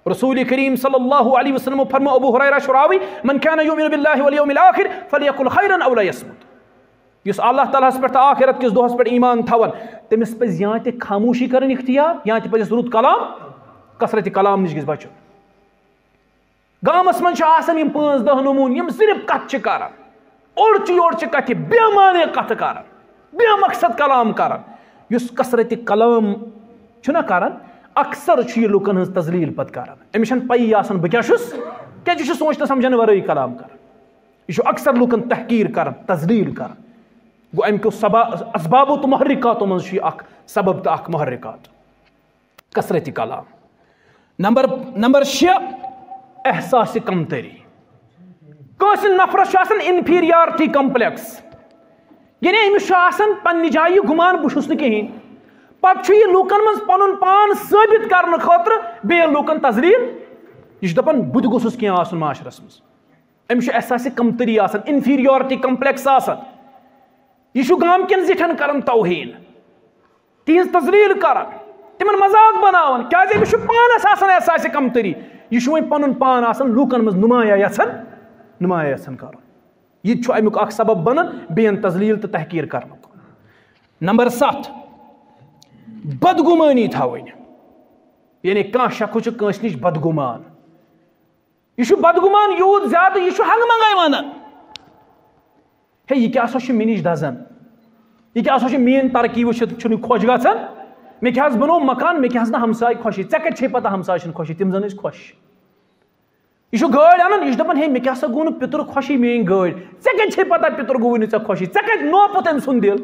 رسول کریم صلی اللہ علیہ وسلم فرمو، ابو ہریرہ چھُ راوی، "من كان يؤمن بالله واليوم الآخر فليقل خيرا أو ليصمت"۔ یُس اللہ تعالیٰ ہس پٮ۪ٹھ تہٕ آخرت کِس دۄہس پٮ۪ٹھ ایمان تھاون، تٔمِس پزِ یا تہِ خاموشی کرٕنۍ اختیار، یا تہِ پزٮ۪س رُت کلام۔ کثرت کلام نِش گژھِ بچُن۔ گامس منٛز چھِ آسان یِم پانٛژھ دَہ نموٗنہٕ، یِم صرف کتھ چھِ کران، اورچہِ یورچہِ کتھِ، بے معنی کتھٕ کران، بے مقصد کلام کران۔ یُس کثرت کلام چھُنہ کران، اکثر چھُ یہِ لُکن ہٕنٛز تذلیل پتہٕ کران۔ أمِس چھنہٕ پَیی آسان بہٕ کیٛاہ چھُس، کیٛازِ یہِ چھُ سونٛچنہٕ سمجھنہٕ ورٲیی کلام کران۔ یہِ چھُ اکثر لُکن تحقیر کران، تذلیل کران۔ گوٚو، امہِ کیو سبا-، اسبابو تہٕ محرکاتو منٛز چھُ یہِ اکھ سبب تہٕ اکھ محرکات۔ کثرت کلام۔ نمبر، نمبر شےٚ، احساس کمتری۔ کٲنٛسہِ نفرس چھُ آسان inferiority complex، یعنی أمِس چھُ آسان پننہِ جایہِ یہِ گُمان، "بہٕ چھُس نہٕ کِہیٖنۍ"۔ پتہٕ چھُ یہِ لوٗکن منٛز پنُن پان ثٲبت کرنہٕ خٲطرٕ بیٚیہِ لوٗکن تذلیل۔ یہِ چھُ دپان، "بہٕ تہِ گوٚژھُس کینٛہہ آسُن معاشرس منٛز"۔ أمِس چھُ احساس کمتری آسان، inferiority complex آسان۔ یہِ چھُ گامہٕ کٮ۪ن زِٹھٮ۪ن کران توہین، تِہنٛز تذلیل کران، تِمن مذاق بناوان، کیازِ أمِس چھُ پانس آسان احساس کمتری۔ یہِ چھُ وۄنۍ پنُن پان آسان لوٗکن منٛز نمایاں یژھان، نمایاں یژھان کرُن۔ یہِ تہِ چھُ امیُک اکھ سبب بنان بیٚین تذلیل تہٕ تحقیر کرنُک۔ نمبر ستھ، بدگمٲنی تھاوٕنۍ، یعنی کانٛہہ شخص چھُ کٲنٛسہِ نِش بدگمان۔ یہِ چھُ بدگمان یوٗت زیادٕ، یہِ چھُ ہنٛگہٕ منٛگَے وَنان، "ہے، یہِ کیٛاہ سا چھُ مےٚ نِش دَزان؟ یہِ کیٛاہ سا چھُ میٛٲنۍ ترقی وٕچھِتھ چھُنہٕ خۄش گژھان؟ مےٚ کیٛاہ حظ بنوو مکان، مےٚ کیٛاہ حظ نہٕ ہمساے خۄشی؟ ژےٚ کَتہِ چھے پَتہ ہمساے چھِنہٕ خۄشی؟ تِم زَن ٲسۍ خۄش۔" یہِ چھُ گٲڑۍ اَنان، یہِ چھُ دَپان، "ہے، مےٚ کیٛاہ سا گوٚو نہٕ پِتُر خۄشی میٛٲنۍ گٲڑۍ؟ ژےٚ کَتہِ چھے پَتہ پِتُر گوٚوُے نہٕ ژےٚ خۄشی؟ ژےٚ کَتہِ نوپُت أمۍ سُنٛد دِل؟"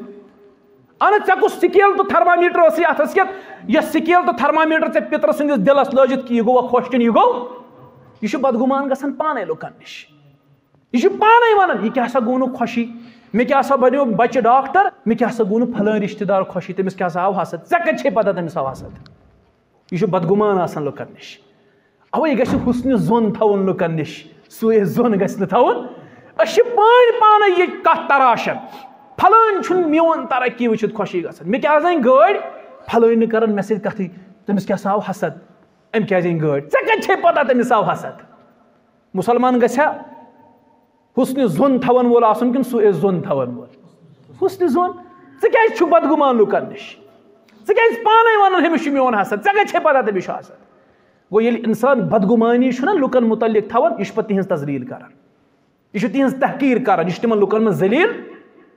اَنہٕ ژےٚ کُس سِکیل تہٕ تھرمامیٖٹر ٲسٕے اَتھَس کٮ۪تھ؟ یۄس سِکیل تہٕ تھرمامیٖٹر ژےٚ پِترٕ سٕنٛدِس دِلَس لٲجِتھ کہِ یہِ گوٚوا خۄش کِنہٕ یہِ گوٚو؟ یہِ چھُ بدگُمان گژھان پانَے لُکَن نِش۔ یہِ چھُ پانَے وَنان، "یہِ کیٛاہ سا گوٚو نہٕ خۄشی؟ مےٚ کیٛاہ سا بَنیو بَچہِ ڈاکٹر؟ مےٚ کیٛاہ سا گوٚو نہٕ پھلٲنۍ رِشتہٕ دار خۄشی؟ تٔمِس کیٛاہ سا آو حسد؟ ژےٚ کَتہِ چھے پَتہ تٔمِس آو حسد؟" یہِ چھُ بدگُمان آسان لُکَن نِش۔ اَوَے گژھِ حُسنِ ظۄن تھاوُن لُکَن نِش، سُے ظۄن گژھِ نہٕ تھاوُن۔ أسۍ چھِ پانۍ پانَے یہِ کَتھ تراشان، "پھلٲنۍ چھُنہٕ میون ترقی وٕچھِتھ خۄشی گژھان، مےٚ کیٛاہ زَنہِ گٲڑۍ، پھلٲنۍ نہٕ کَران مےٚ سۭتۍ کَتھٕے، تٔمِس کیٛاہ سا آو حسد؟ أمۍ کیٛازِ أنۍ گٲڑۍ؟ ژےٚ کَتہِ چھے پَتہ تٔمِس آو حسد؟" مُسلمان گژھِ ہا حُسنِ ظۄن تھاوَن وول آسُن کِنہٕ سُے ظۄن تھاوَن وول؟ حُسنِ ظۄن۔ ژٕ کیٛازِ چھُکھ بدگُمان لُکَن نِش؟ ژٕ کیٛازِ پانَے وَنان، "أمِس چھُ میون حسد"؟ ژےٚ کَتہِ چھے پَتہ تٔمِس چھُ حسد؟ گوٚو، ییٚلہِ اِنسان بدگُمانی چھُنہ لُکَن مُتعلِق تھاوان، یہِ چھُ پَتہٕ تِہِنٛز تذلیٖل کران، یہِ چھُ تِہِنٛز تحقیٖر کران، یہِ چھُ تِمَن لُکَن منٛز ذلیٖل،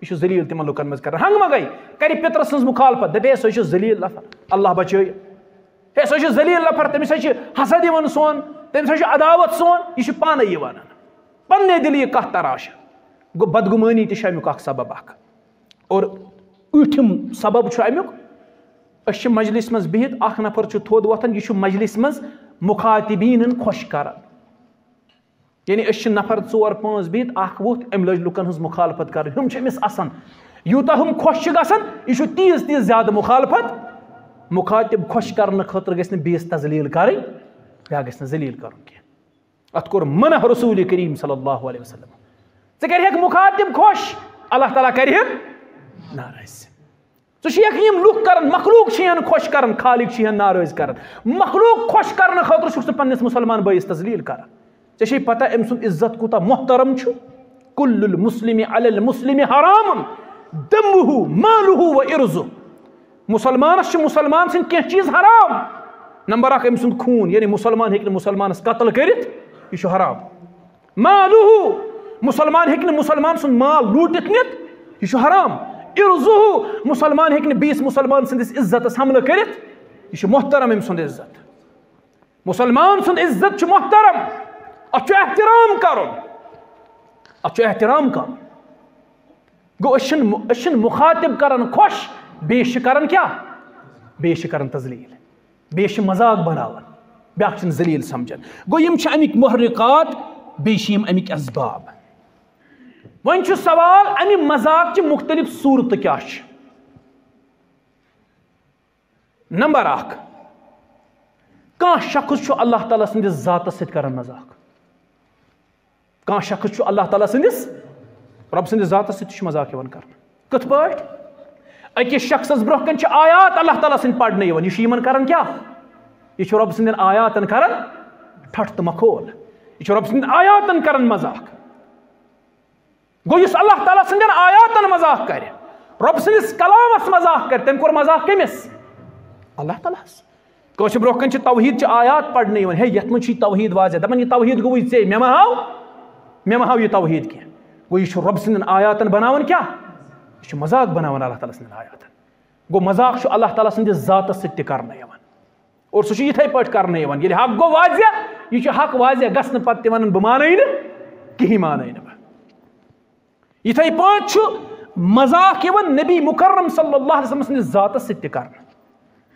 یہِ چھُ ذلیٖل تِمَن لُکَن منٛز کران۔ ہنٛگہٕ منٛگَے کرِ پِترٕ سٕنٛز مُخالفت، دَپہِ، "ہے، سُہ چھُ ذلیٖل نفر، اللہ بچٲیِن۔ ہے، سُہ چھُ ذلیٖل نفر، تٔمِس ہا چھِ حسد یِوان سون، تٔمِس ہا چھُ عداوت سون"۔ یہِ چھُ پانَے یہِ وَنان، پنٛنے دِلہِ یہِ کَتھ تراشان۔ گوٚو، بدگُمٲنی تہِ چھِ اَمیُک اَکھ سبب اَکھ۔ اور ٲٹھِم سبب چھُ اَمیُک، أسۍ چھِ مجلس منٛز بِہِتھ، اَکھ نفر چھُ تھوٚد وۄتھان، یہِ چھُ مجلس منٛز مُخاطبیٖنَن خۄش کران۔ یعنی أسۍ چھِ نفر ژور پانٛژھ بِہِتھ، اَکھ ووٚتھ، أمۍ لٲج لُکَن ہٕنٛز مُخالفت کرٕنۍ۔ ہُم چھِ أمِس اَسان، یوٗتاہ ہُم خۄش چھِ گژھان، یہِ چھُ تیٖژ تیٖژ زیادٕ مُخالفت۔ مُخاطب خۄش کرنہٕ خٲطرٕ گژھِ نہٕ بیٚیِس تذلیٖل کرٕنۍ، بیٛاکھ گژھِ نہٕ ذلیٖل کرُن کینٛہہ۔ اَتھ کوٚر منع رسول کریم صلی اللہ علیہ وسلم۔ ژٕ کَرِہَکھ مُخاطب خۄش، اللہ تعالیٰ کَرِہَن ناراض۔ ژٕ چھُ یَکھ یِم لُکھ کران، مخلوق چھِ یَن خۄش کران، خالق چھِ یَن ناراض کران۔ مخلوق خۄش کرنہٕ خٲطرٕ چھُکھ ژٕ پننِس مُسلمان بٲیِس تذلیٖل کران۔ ژےٚ چھے پتہ أمۍ سُنٛد عزت کوٗتاہ محترم چھُ؟ کل المسلم علی المسلم حرام دمہ مالہ و عرضہ۔ مُسلمانس چھِ مُسلمان سٕنٛدۍ کینٛہہ چیٖز حرام۔ نمبر اکھ، أمۍ سُنٛد خوٗن، یعنی مُسلمان ہیٚکہِ نہٕ مُسلمانس قتل کٔرِتھ، یہِ چھُ حرام۔ مالہ، مُسلمان ہیٚکہِ نہٕ مُسلمان سُنٛد مال لوٗٹِتھ نِتھ، یہِ چھُ حرام۔ عرضہ، مُسلمان ہیٚکہِ نہٕ بیٚیِس مُسلمان سٕنٛدِس عزتس حملہٕ کٔرِتھ، یہِ چھُ محترم أمۍ سُنٛد عزت۔ مُسلمان سُنٛد عزت چھُ محترم، اَتھ چھُ احترام کرُن، اَتھ چھُ احترام کرُن۔ گوٚو، أسۍ چھِنہٕ، أسۍ چھِنہٕ مُخاطب کران خۄش، بیٚیِس چھِ کران کیٛاہ؟ بیٚیِس چھِ کران تذلیٖل، بیٚیِس چھِ مذاق بناوان، بیٛاکھ چھِنہٕ ذلیٖل سمجھان۔ گوٚو، یِم چھِ اَمِکۍ محرکات، بیٚیہِ چھِ یِم اَمِکۍ اسباب۔ وۄنۍ چھُ سوال، اَمہِ مذاق چہِ مُختٔلِف صوٗرتہٕ کیٛاہ چھِ؟ نمبر اکھ، کانٛہہ شخص چھُ اللہ تعالیٰ سٕنٛدِس ذاتس سۭتۍ کران مذاق۔ کانٛہہ شخص چھُ اللہ تعالیٰ سٕنٛدِس، رۄب سٕنٛدِس ذاتس سۭتۍ تہِ چھُ مذاق یِوان کرنہٕ۔ کِتھ پٲٹھۍ؟ أکِس شخصس برونٛہہ کنہِ چھِ آیات اللہ تعالیٰ سٕنٛدۍ پرنہٕ یِوان، یہِ چھُ یِمن کران کیٛاہ؟ یہِ چھُ رۄب سٕنٛدٮ۪ن آیاتن کران ٹھٹھ تہٕ مخول، یہِ چھُ رۄب سٕنٛدٮ۪ن آیاتن کران مذاق۔ گوٚو، یُس اللہ تعالیٰ سٕنٛدٮ۪ن آیاتن مذاق کرِ، رۄب سٕنٛدِس کلامس مذاق کرِ، تٔمۍ کوٚر مذاق کٔمِس؟ اللہ تعالیٰ ہس۔ کٲنٛسہِ برونٛہہ کنہِ چھِ توحیٖد چہِ آیات پرنہٕ یِوان، ہے، یتھ منٛز چھُ یہِ توحیٖد واضح، دپان، یہِ توحیٖد گوٚوٕے ژےٚ، مےٚ مہ ہاو، مےٚ مہ ہاو یہِ توحیٖد کینٛہہ۔ گوٚو، یہِ چھُ رۄب سٕنٛدٮ۪ن آیاتن بناوان کیٛاہ؟ یہِ چھُ مذاق بناوان اللہ تعالیٰ سٕنٛدٮ۪ن آیاتن۔ گوٚو، مذاق چھُ اللہ تعالیٰ سٕنٛدِس ذاتس سۭتۍ تہِ کرنہٕ یِوان۔ اور سُہ چھُ یِتھَے پٲٹھۍ کرنہٕ یِوان۔ ییٚلہِ حق گوٚو واضح، یہِ چھُ حق واضح گژھنہٕ پتہٕ تہِ ونان، "بہٕ مانَے نہٕ، کِہیٖنۍ مانَے نہٕ بہٕ۔" یِتھَے پٲٹھۍ چھُ مذاق یِوان نبی مکرم صلی اللہ علیہ وسلم سٕنٛدِس ذاتس سۭتۍ تہِ کرنہٕ۔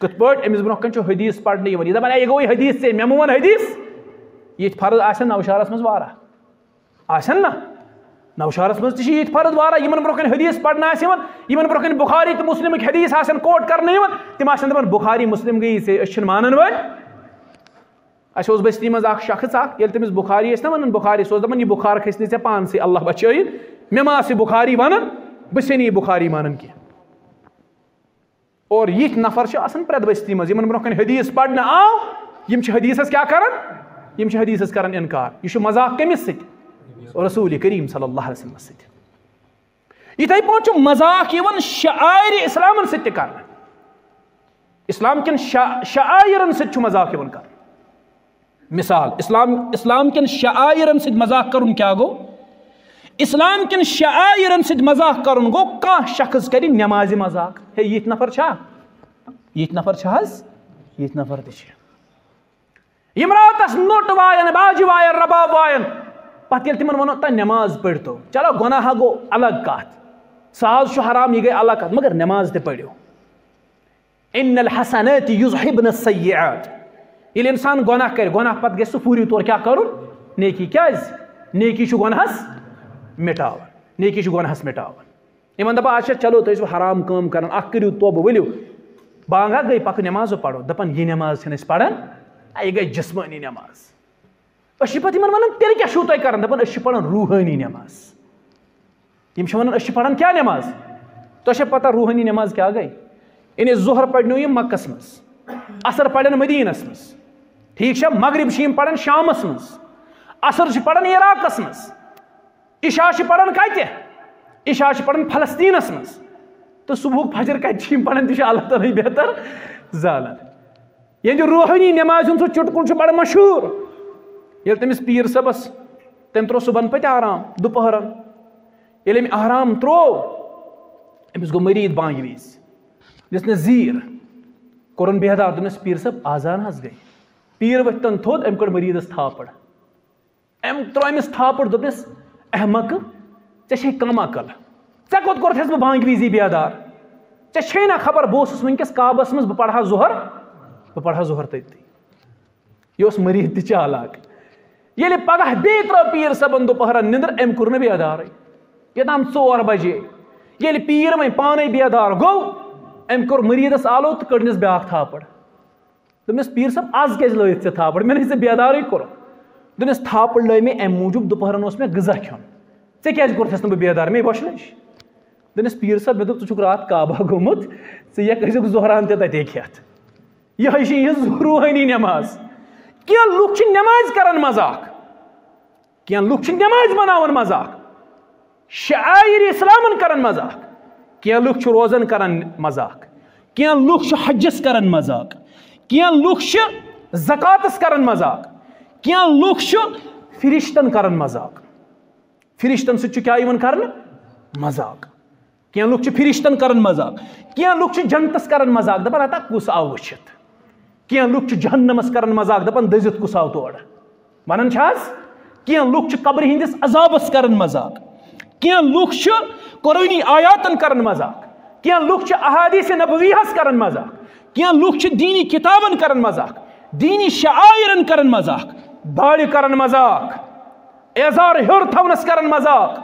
کِتھ پٲٹھۍ؟ أمِس برونٛہہ کنہِ چھُ حدیث پرنہٕ یِوان، یہِ دپان، "اے، یہِ گوٚوٕے حدیث ژےٚ، مےٚ مہٕ ووٚن حدیث؟" یِتھۍ فرض آسن نوشہرس منٛز واریاہ۔ آسن نا؟ نوشہرس منٛز تہِ چھِ یِتھۍ فرض واریاہ، یِمن برونٛہہ کنہِ حدیث پرنہٕ آسہِ یِوان، یِمن برونٛہہ کنہِ بخاری تہٕ مسلمٕکۍ حدیث آسن کوٹ کرنہٕ یِوان، تِم آسن دپان، "بخاری مسلم گٔیی ژےٚ، أسۍ چھِنہٕ مانان وۄنۍ۔" اَسہِ اوس بستی منٛز اکھ شخص اکھ، ییٚلہِ تٔمِس بخاری ٲسۍ نا ونان، بخاری، سُہ اوس دپان، "یہِ بخار کھسہِ نہٕ ژےٚ پانسٕے، اللہ بچٲیِن، مےٚ ما آسہِ بخاری ونان، بہٕ چھُسے نہٕ یہِ بخاری مانان کینٛہہ۔" اور یِتھۍ نفر چھِ آسان پرٛٮ۪تھ بستی منٛز، یِمن برونٛہہ کنہِ حدیث پرنہٕ آو، یِم چھِ حدیثس کیٛاہ کران؟ یِم چھِ حدیثس کران انکار۔ یہِ چھُ مذاق کٔمِس سۭتۍ؟ رسول کریم صلی اللہ علیہ وسلمس سۭتۍ۔ یِتھَے پٲٹھۍ چھُ مذاق یِوان شعائر اسلامن سۭتۍ تہِ کرنہٕ۔ اسلام کٮ۪ن شع-، شعائرن سۭتۍ چھُ مذاق یِوان کرنہٕ۔ مثال، اسلام، اسلام کٮ۪ن شعائرن سۭتۍ مذاق کرُن کیٛاہ گوٚو؟ اسلام کٮ۪ن شعائرن سۭتۍ مذاق کرُن گوٚو، کانٛہہ شخص کرِ نمازِ مذاق۔ ہے، یِتھۍ نفر چھا؟ یِتھۍ نفر چھا حظ؟ یِتھۍ نفر تہِ چھِ۔ یِم راتس نوٚٹ وایَن، باجہِ وایَن، رباب وایَن، پتہٕ ییٚلہِ تِمن وَنو، "تۄہہِ نماز پٔرۍتو"، چلو، گۄناہ ہا گوٚو الگ کتھ، سُہ حظ چھُ حرام، یہِ گٔے الگ کتھ، مگر نماز تہِ پٔرِو۔ "ان الحسنات یذہبن السیئات"۔ ییٚلہِ انسان گۄناہ کرِ، گۄناہ پتہٕ گژھِ سُہ فوری طور کیٛاہ کرُن؟ نیکی۔ کیٛازِ؟ نیکی چھُ گۄناہس مٹاوان، نیکی چھُ گۄناہس مٹاوان۔ یِمن دپان، "اچھا، چلو، تُہۍ ٲسِو حرام کٲم کران، اکھ کٔرِو توبہٕ، ؤلِو۔" بانگا گٔے، پکو نماز پرو۔ دپان، "یہِ نماز چھِنہٕ أسۍ پران، یہِ گٔے جسمٲنی نماز۔" أسۍ چھِ پتہٕ یِمن ونان، "تیٚلہِ کیٛاہ چھِو تُہۍ کران؟" دپان، "أسۍ چھِ پران روحٲنی نماز۔" یِم چھِ ونان، "أسۍ چھِ پران کیٛاہ نماز؟" تۄہہِ چھا پتہ روحٲنی نماز کیٛاہ گٔے؟ یعنی ظہر پرنو یِم مکس منٛز، عصر پرن مدینس منٛز، ٹھیٖک چھا؟ مغرب چھِ یِم پران شامس منٛز، عصر چھِ پران عراقس منٛز، عشاء چھِ پران کتہِ؟ عشاء چھِ پران فلسطینس منٛز۔ تہٕ صبحُک فجر کتہِ چھِ یِم پران؟ تہِ چھُ اللہ تعالیٰ بہتر زانان۔ ییٚلہِ روحٲنی نمازِ ہُنٛد سُہ چُٹکُل چھُ بڑٕ مشہوٗر، ییٚلہِ تٔمِس پیٖر صٲبس، تٔمۍ ترٛوو صُبحن پتہِ آرام، دُپہرن۔ ییٚلہِ أمۍ آرام ترٛوو، أمِس گوٚو مریٖد بانگہِ وِزِ، دِژنس زیٖر، کوٚرُن بیدار، دوٚپنس، "پیٖر صٲب، آزان حظ گٔے۔" پیٖر ؤتھۍ تن تھوٚد، أمۍ کٔڑ مریٖدس تھاپڑ۔ أمۍ ترٛوو أمِس تھاپڑ، دوٚپنس، "احمق، ژےٚ چھے کم عقل؟ ژےٚ کوٚت کوٚرتھس بہٕ بانگہِ وِزی بیدار؟ ژےٚ چھے نا خبر بہٕ اوسُس وٕنکیٚس کعبس منٛز، بہٕ پرہا ظہر، بہٕ پرہا ظہر تٔتی۔" یہِ اوس مریٖد تہِ چالاک۔ ییٚلہِ پگاہ بیٚیہِ ترٛٲو پیٖر صٲبن دُپہرن نِندٕر، أمۍ کوٚر نہٕ بیدارٕے۔ یوٚتام ژور بجے۔ ییٚلہِ پیٖر وۄنۍ پانے بیدار گوٚو، أمۍ کوٚر مریٖدس آلو تہٕ کٔڑنس بیٛاکھ تھاپڑ۔ دوٚپنس، "پیٖر صٲب، از کیٛازِ لٲیِتھ ژےٚ تھاپڑ؟ مےٚ نے ژےٚ بیدارٕے کوٚرُتھ۔" دوٚپنس، "تھاپڑ لٲے مےٚ امہِ موٗجوٗب، دُپہرن اوس مےٚ غذا کھیوٚن۔ ژےٚ کیٛازِ کوٚرتھس نہٕ بہٕ بیدار؟ مےٚ بۄچھِ لٔج۔" دوٚپنس، "پیٖر صٲب، مےٚ دوٚپ، ژٕ چھُکھ راتھ کعبہ گوٚمُت، ژٕ یہِ کٔرزیوکھ ظہران تہِ تتے کھٮ۪تھ۔" یِہوٚے چھِ یِہٕنٛز روحٲنی نٮ۪ماز۔ کینٛہہ لُکھ چھِ نٮ۪مازِ کران مذاق، کینٛہہ لُکھ چھِ نٮ۪مازِ بناوان مذاق، شعائر اسلامن کران مذاق، کینٛہہ لُکھ چھِ روزن کران مذاق، کینٛہہ لُکھ چھِ حجس کران مذاق، کینٛہہ لُکھ چھِ زکاتس کران مذاق، کینٛہہ لُکھ چھِ فرشتن کران مذاق۔ فرشتن سۭتۍ چھُ کیٛاہ یِوان کرنہٕ؟ مذاق۔ کینٛہہ لُکھ چھِ فرشتن کران مذاق، کینٛہہ لُکھ چھِ جنتس کران مذاق، دپان، "ہتا کُس آو وٕچھِتھ؟" کینٛہہ لُکھ چھِ جہنمس کران مذاق، دپان، "دٔزِتھ کُس آو تورٕ؟" ونان چھِ حظ؟ کینٛہہ لُکھ چھِ قبرِ ہٕنٛدِس عذابس کران مذاق، کینٛہہ لُکھ چھِ قرآنی آیاتن کران مذاق، کینٛہہ لُکھ چھِ احادیث نبویہس کران مذاق، کینٛہہ لُکھ چھِ دینی کتابن کران مذاق، دینی شعائرن کران مذاق، داڑِ کران مذاق، ازار ہیوٚر تھاونس کران مذاق،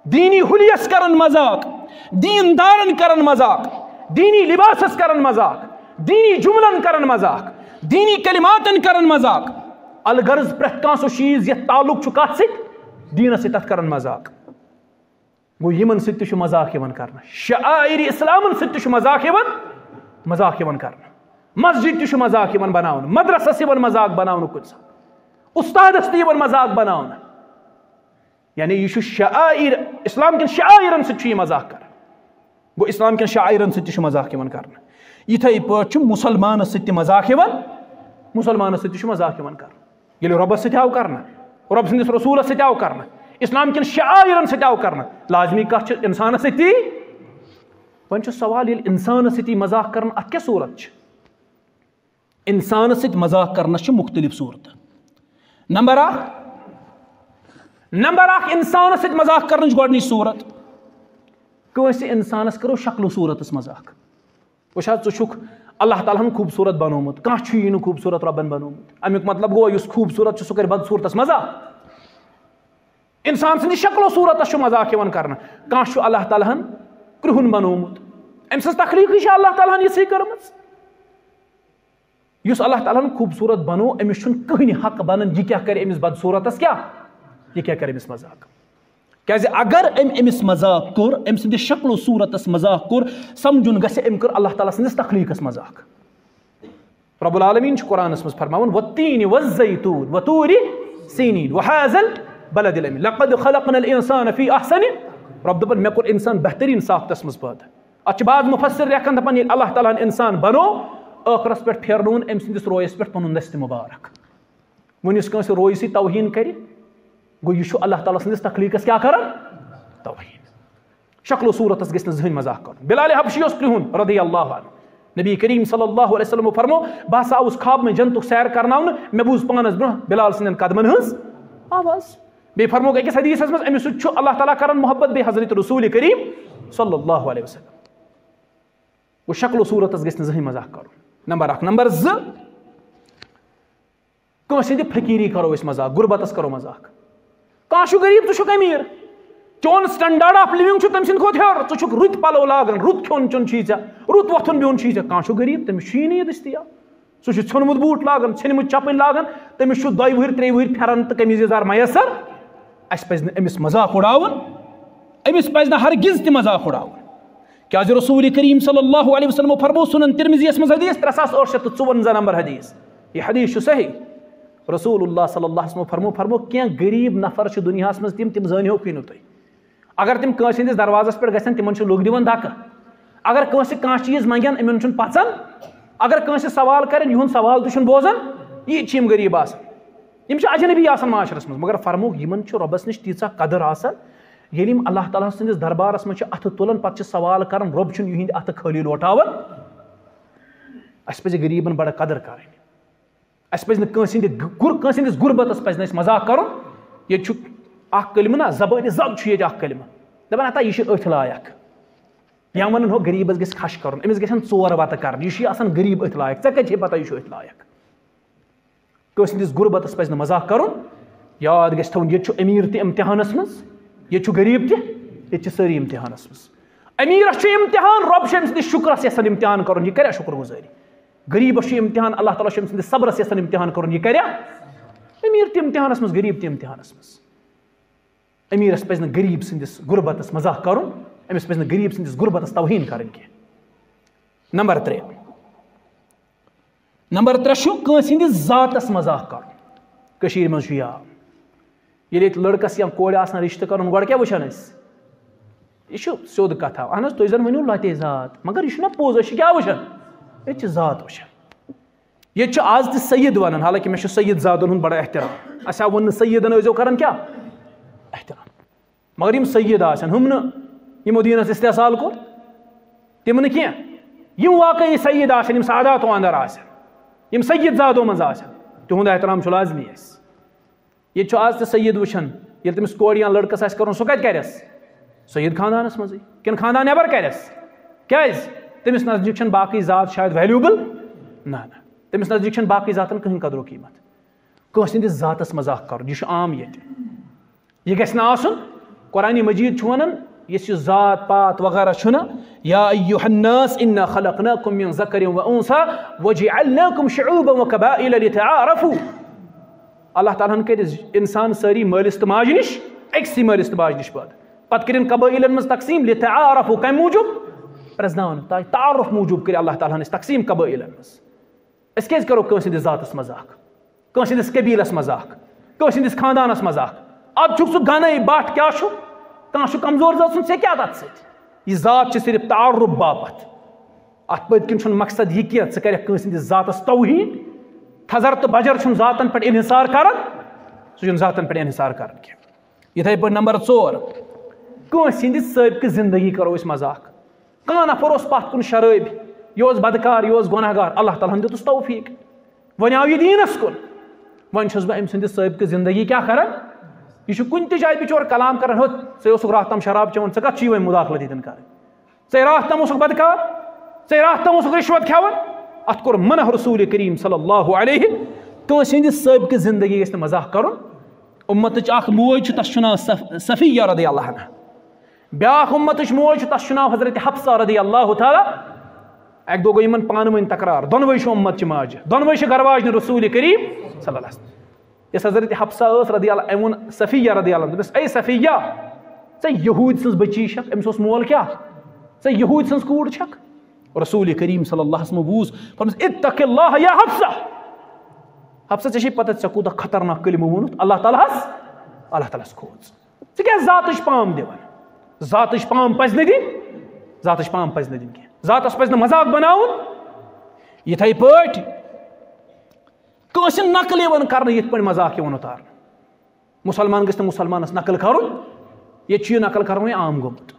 دینی حلیس کرن مذاق، دین دارن کرن مذاق، دینی لباسس کرن مذاق، دینی جملن کرن مذاق، دینی کلماتن کرن مذاق۔ الغرض پرٛٮ۪تھ کانٛہہ سُہ چیٖز یتھ تعلق چھُ کتھ سۭتۍ؟ دینس سۭتۍ، تتھ کرن مذاق۔ گوٚو، یِمن سۭتۍ تہِ چھُ مذاق یِوان کرنہٕ، شعائر اسلامن سۭتۍ تہِ چھُ مذاق یِوان، مذاق یِوان کرنہٕ۔ مسجد تہِ چھُ مذاق یِوان بناونہٕ، مدرسس یِوان مذاق بناونہٕ کُنہِ ساتہٕ، استادس تہِ یِوان مذاق بناونہٕ۔ یعنی، یہِ چھُ شعائر، اسلام کٮ۪ن شعائرن سۭتۍ چھُ یہِ مذاق کران۔ گوٚو، اسلام کٮ۪ن شعائرن سۭتۍ تہِ چھُ مذاق یِوان کرنہٕ۔ یِتھے پٲٹھۍ چھُ مسلمانس سۭتۍ تہِ مذاق یِوان، مسلمانس سۭتۍ تہِ چھُ مذاق یِوان کرنہٕ۔ ییٚلہِ رۄبس سۭتۍ آو کرنہٕ، رۄب سٕنٛدِس رسوٗلس سۭتۍ آو کرنہٕ، اسلام کٮ۪ن شعائرن سۭتۍ آو کرنہٕ، لازمی کتھ چھِ انسانس سۭتۍ تی۔ وۄنۍ چھُ سوال، ییٚلہِ انسانس سۭتی مذاق کرنہٕ، اتھ کیٛاہ صوٗرت چھِ؟ انسانس سۭتۍ مذاق کرنس چھِ مُختٔلِف صوٗرتہٕ۔ نمبر اکھ، نمبر اکھ، انسانس سۭتۍ مذاق کرنٕچ گۄڈٕنِچ صوٗرت، کٲنٛسہِ انسانس کرو شکل و صوٗرتس مذاق۔ وٕچھ حظ، ژٕ چھُکھ اللہ تعالیٰ ہن خوٗبصوٗرت بنوومُت، کانٛہہ چھُیی نہٕ خوٗبصوٗرت رۄبن بنوومُت۔ امیُک مطلب گوٚو، یُس خوٗبصوٗرت چھُ، سُہ کرِ بدصوٗرتس مذاق۔ انسان سٕنٛدِ شکل و صوٗرتس چھُ مذاق یِوان کرنہٕ۔ کانٛہہ چھُ اللہ تعالیٰ ہن کرٛہُن بنوومُت، أمۍ سٕنٛز تخلیٖقٕے چھِ اللہ تعالیٰ ہن یِژھٕے کٔرمٕژ۔ یُس اللہ تعالیٰ ہن خوٗبصوٗرت بنوو، أمِس چھُنہٕ کٕہٕنۍ حق بنان یہِ کیٛاہ کرِ أمِس بدصوٗرتس کیٛاہ، یہِ کیٛاہ کرِ أمِس مذاق۔ کیٛازِ اگر أمۍ أمِس مذاق کوٚر، أمۍ سٕنٛدِس شکل و صوٗرتس مذاق کوٚر، سمجھُن گژھِ، أمۍ کٔر اللہ تعالیٰ سٕنٛدِس تخلیٖقس مذاق۔ رب العالمین چھُ قرآنس منٛز فرماوان، "والتین والزیتون وطور سینین وہذا البلد الامین لقد خلقنا الانسان فی احسن"۔ رب دپان، مےٚ کوٚر انسان بہترین ساختس منٛز پٲدٕ۔ اتھ چھِ بعض مفسر لیکھان، دپان، ییٚلہِ اللہ تعالیٰ ہن انسان بنوو، ٲخرس پٮ۪ٹھ پھیرنووُن أمۍ سٕنٛدِس رویس پٮ۪ٹھ پنُن دست مبارک۔ وۄنۍ یُس کٲنٛسہِ رویہِ سۭتۍ توہین کرِ، گوٚو، یہِ چھُ اللہ تعالیٰ سٕنٛدِس تخلیٖقس کیٛاہ کران؟ توہین۔ شکل و صوٗرتس گژھِ نہٕ زٕہٕنۍ مذاق کرُن۔ بلال حبشی اوس کرٛہُن، رضی اللہ عنہ۔ نبی کریم صلی اللہ علیہ وسلم فرمو، بہٕ ہسا آوُس خواب منٛز جنتُک سیر کرناونہٕ، مےٚ بوٗز پانس برونٛہہ بلال سٕنٛدٮ۪ن قدمن ہٕنٛز آواز۔ بیٚیہِ فرموکھ أکِس حدیثس منٛز، أمِس سۭتۍ چھُ اللہ تعالیٰ کران محبت، بیٚیہِ حضرت رسول کریم صلی اللہ علیہ وسلم۔ گوٚو، شکل و صوٗرتس گژھِ نہٕ زٕہٕنۍ مذاق کرُن، نمبر اکھ۔ نمبر زٕ، کٲنٛسہِ ہٕنٛدِ فقیٖری کرو أسۍ مذاق، غربتس کرو مذاق۔ کانٛہہ چھُ غریٖب، ژٕ چھُکھ أمیٖر، چون standard of living چھُ تٔمۍ سٕنٛدِ کھۄتہٕ ہیوٚر۔ ژٕ چھُکھ رٕتۍ پلو لاگان، رُت کھیوٚن چیوٚن چھُے ژےٚ، رُت وۄتھُن بِہُن چھُے ژےٚ۔ کانٛہہ چھُ غریٖب، تٔمِس چھُیی نہٕ یہِ دٔستیاب۔ سُہ چھُ ژھیوٚنمُت بوٗٹھ لاگان، ژھیٚنمٕژ چپٕنۍ لاگان، تٔمِس چھُ دۄیہِ وٕہٕرۍ ترٛیٚیہِ وٕہٕرۍ پھٮ۪رن تہٕ قمیٖض یزار میسر۔ اَسہِ پَزِ نہٕ أمِس مذاق اُڑاوُن، أمِس پَزِ نہٕ ہرگز تہِ مذاق اُڑاوُن۔ کیازِ رسول کریم صلی اللہ علیہ وسلم فرمو سنن ترمذیَس منٛز حدیث، ترٛےٚ ساس ٲٹھ شیٚتھ تہٕ ژُوَنزاہ نمبر حدیث، یہِ حدیث چھُ صحیح۔ رسول اللہ صلی اللہ علیہ وسلم فرمو، فرمو، کینٛہہ غریٖب نفر چھِ دُنیاہَس منٛز تِم، تِم زٲنۍ ہوکھٕے نہٕ تُہۍ۔ اگر تِم کٲنٛسہِ ہٕنٛدِس دروازس پٮ۪ٹھ گژھن، تِمن چھُ لُکھ دِوان دھکہٕ۔ اگر کٲنٛسہِ کانٛہہ چیٖز منٛگن، یِمن چھُنہٕ پژان۔ اگر کٲنٛسہِ سوال کرن، یِہُنٛد سوال تہِ چھُنہٕ بوزان۔ یہِ چھِ یِم غریٖب آسان، یِم چھِ اجنبی آسان معاشرس منٛز۔ مگر فرمووُکھ، یِمن چھُ رۄبس نِش تیٖژاہ قدٕر آسان، ییٚلہِ یِم اللہ تعالیٰ سٕنٛدِس دربارس منٛز چھِ اَتھٕ تُلان، پتہٕ چھِ سوال کران، رۄب چھُنہٕ یِہنٛدِ اَتھٕ خٲلی لوٹاوان۔ اَسہِ پزِ غریٖبن بڑٕ قدٕر کرٕنۍ۔ اَسہِ پَزِ نہٕ کٲنٛسہِ ہِنٛدِ غُر-، کٲنٛسہِ ہِنٛدِس غُربتَس پَزِ نہٕ اَسہِ مذاق کَرُن۔ ییٚتہِ چھُ اَکھ کلمہٕ نا، زبٲنہِ زَب چھُ ییٚتہِ اَکھ کلمہٕ۔ دَپان ہتا یہِ چھُ أتھۍ لایق۔ یا وَنان ہُہ غریٖبَس گژھِ کھَش کَرُن، أمِس گژھن ژور وَتہٕ کَرٕنۍ، یہِ چھُ یہِ آسان غریٖب أتھۍ لایق، ژےٚ کَتہِ چھے پَتہ یہِ چھُ أتھۍ لایق؟ کٲنٛسہِ ہِنٛدِس غُربتَس پَزِ نہٕ مذاق کَرُن۔ یاد گژھِ تھاوُن، ییٚتہِ چھُ أمیٖر تہِ اِمتِحانَس منٛز، ییٚتہِ چھُ غریٖب تہِ، ییٚتہِ چھِ سٲری اِمتِحانَس منٛز۔ أمیٖرَس چھُ اِمتِحان، رۄب چھُ أمۍ سٕنٛدِس شُکرَس یَژھان اِمتِحان کَرُن، یہِ کَرِ شُکُر گُزٲری۔ غریٖبس چھُ امتحان، اللہ تعالیٰ چھُ أمۍ سٕنٛدِس صبرس یژھان امتحان کرُن، یہِ کریا؟ امیر تہِ امتحانس منٛز، غریب تہِ امتحانس منٛز۔ امیرس پزِ نہٕ غریب سٕنٛدِس غربتس مذاق کرُن، أمِس پزِ نہٕ غریب سٕنٛدِس غربتس توہین کرٕنۍ کینٛہہ۔ نمبر ترٛےٚ، نمبر ترٛےٚ چھُ کٲنٛسہِ ہٕنٛدِس ذاتس مذاق کرُن۔ کٔشیٖرِ منٛز چھُ یہِ عام۔ ییٚلہِ ییٚتہِ لٔڑکَس یا کورِ آسان رِشتہٕ کَرُن، گۄڈٕ کیٛاہ وٕچھان أسۍ؟ یہِ چھُ سیوٚد کَتھا۔ اَہَن حظ، تُہۍ زَن ؤنِو لَتے ذات، مگر یہِ چھُنہ پوٚز، أسۍ چھِ کیٛاہ وٕچھان؟ أسۍ چھِ ذات وٕچھان۔ ییٚتہِ چھِ آز تہِ سید وَنان، حالانکہ مےٚ چھُ سید زادَن ہُنٛد بڑٕ احترام۔ اَسہِ آو ووٚننہٕ، سیدَن ٲسۍزیو کَران کیٛاہ؟ احترام۔ مگر یِم سید آسن، ہُم نہٕ یِمو دیٖنَس استحصال کوٚر، تِم نہٕ کینٛہہ۔ یِم واقعی سید آسن، یِم ساداتو اندر آسن، یِم سید زادو منٛز آسن، تِہُنٛد احترام چھُ لازمی اَسہِ۔ ییٚتہِ چھُ آز تہِ سید وٕچھان، ییٚلہِ تٔمِس کورِ یا لٔڑکَس آسہِ کَرُن، سُہ کَتہِ کَرٮ۪س؟ سید خاندانَس منٛزٕے۔ کِنہٕ خاندان نٮ۪بر کَرٮ۪س؟ کیٛازِ؟ تٔمِس نزدیٖک چھَنہٕ باقٕے ذات شاید valuable۔ نہ، نہ۔ تٔمِس نزدیٖک چھَنہٕ باقٕے ذاتَن کٕہٕنۍ قدر و قیٖمت۔ کٲنٛسہِ ہٕنٛدِس ذاتَس مذاق کَرُن، یہِ چھُ عام ییٚتہِ۔ یہِ گژھِ نہٕ آسُن۔ قرآنِ مجیٖد چھُ وَنان، یُس یہِ ذات پات وغیرہ چھُنہ، یا ایھا الناس انا خلقناکم من ذکر و انثی وجعلناکم شعوبا و قبائل لتعارفوا۔ اللہ تعالیٰ ہن کٔرۍ انسان سٲری مٲلِس تہٕ ماجہِ نِش، أکسٕے مٲلِس تہٕ ماجہِ نِش پٲدٕ۔ پتہٕ کٔرِن قبٲیلن منٛز تقسیٖم، لِتَعَارَفُوا، کَمہِ موٗجوٗب؟ پرٛزناوُن، تاکہِ تعارُف موٗجوٗب کٔرِ اللہ تعالیٰ ہن اَسہِ تقسیٖم قبٲیلن منٛز۔ أسۍ کیٛازِ کرو کٲنٛسہِ ہٕنٛدِس ذاتس مذاق، کٲنٛسہِ ہٕنٛدِس قبیلس مذاق، کٲنٛسہِ ہٕنٛدِس خاندانس مذاق؟ اب چھُکھ ژٕ گنے بٹ، کیٛاہ چھُ؟ کانٛہہ چھُ کمزور ذات سُنٛد، ژےٚ کیٛاہ تتھ سۭتۍ؟ یہِ ذات چھِ صرف تعارُف باپتھ۔ اتھ پٔتۍ کِنۍ چھُنہٕ مقصد یہِ کینٛہہ ژٕ کرکھ کٲنٛسہِ ہٕنٛدِس ذاتس توہین۔ تھزر تہٕ بجر چھُنہٕ ذاتن پٮ۪ٹھ انحصار کران، سُہ چھُنہٕ ذاتن پٮ۪ٹھ انحصار کران کینٛہہ۔ یِتھے پٲٹھۍ نمبر ژور، کٲنٛسہِ ہٕنٛدِ سٲبقہٕ زندگی کرو أسۍ مذاق۔ کانٛہہ نفر اوس پتھ کُن شرٲبۍ، یہِ اوس بدکار، یہِ اوس گۄناہ گار، اللہ تعالیٰ ہن دیُتُس توفیق، وۄنۍ آو یہِ دیٖنس کُن۔ وۄنۍ چھُس بہٕ أمۍ سٕنٛدِ سٲبقہٕ زندگی کیٛاہ کران؟ یہِ چھُ کُنہِ تہِ جایہِ بِچور کلام کران، ہوٚت، ژٕ اوسُکھ راتھ تام شراب چٮ۪وان، ژٕ کتھ چھُے وۄنۍ مداخلت ییٚتٮ۪ن کران؟ ژے راتھ تام اوسُکھ بدکار، ژے راتھ تام اوسُکھ رشوت کھٮ۪وان۔ اتھ کوٚر منع رسول کریم صلی اللہ علیہ۔ کٲنٛسہِ ہٕنٛدِ سٲبقہٕ زندگی گژھِ نہٕ مذاق کرُن۔ امتٕچ اکھ موج چھِ، تس چھُ ناو صف-، صفیہ رضی اللہ عنہا۔ بیاکھ امتٕچ موج چھِ، تس چھُ ناو حضرت حفصہ رضی اللہ تعالیٰ۔ اکہِ دۄہ گوٚو یِمن پانہٕ ؤنۍ تکرار، دۄنوَے چھِ امت چہِ ماجہِ، دۄنوَے چھِ گرواجنہِ رسول کریم صلی اللہ علیہ وسلم۔ یۄس حضرت حفصہ ٲس رضی اللہ، أمۍ ووٚن صفیہ رضی اللہ عنہ، دوٚپمَس، "اے صفیہ، ژےٚ یہوٗدۍ سٕنٛز بچی چھکھ، أمِس اوس مول کیٛاہ؟ ژےٚ یہوٗدۍ سٕنٛز کوٗر چھکھ؟" رسول کریم صلی اللہ علیہ وسلم بوٗز، فرموس، "اتق اللہ یا حفصہ۔" حفصہ، ژےٚ چھے پتہ ژےٚ کوٗتاہ خطرناک کلمہٕ ووٚنُتھ اللہ تعالیٰ ہس؟ اللہ تعالیٰ ہس کھوژ۔ ژٕ کیٛازِ ذاتٕچ پام دِوان؟ ذاتٕچ پام پزِ نہٕ دِنۍ، ذاتٕچ پام پزِ نہٕ دِنۍ کینٛہہ۔ ذاتس پزِ نہٕ مذاق بناوُن۔ یِتھے پٲٹھۍ کٲنٛسہِ نقل یِوان کرنہٕ، یِتھ پٲٹھۍ مذاق یِوان اُتارنہٕ۔ مُسلمان گژھِ نہٕ مُسلمانس نقل کرُن، ییٚتہِ چھُ یہِ نقل کرُن وۄنۍ عام گوٚمُت۔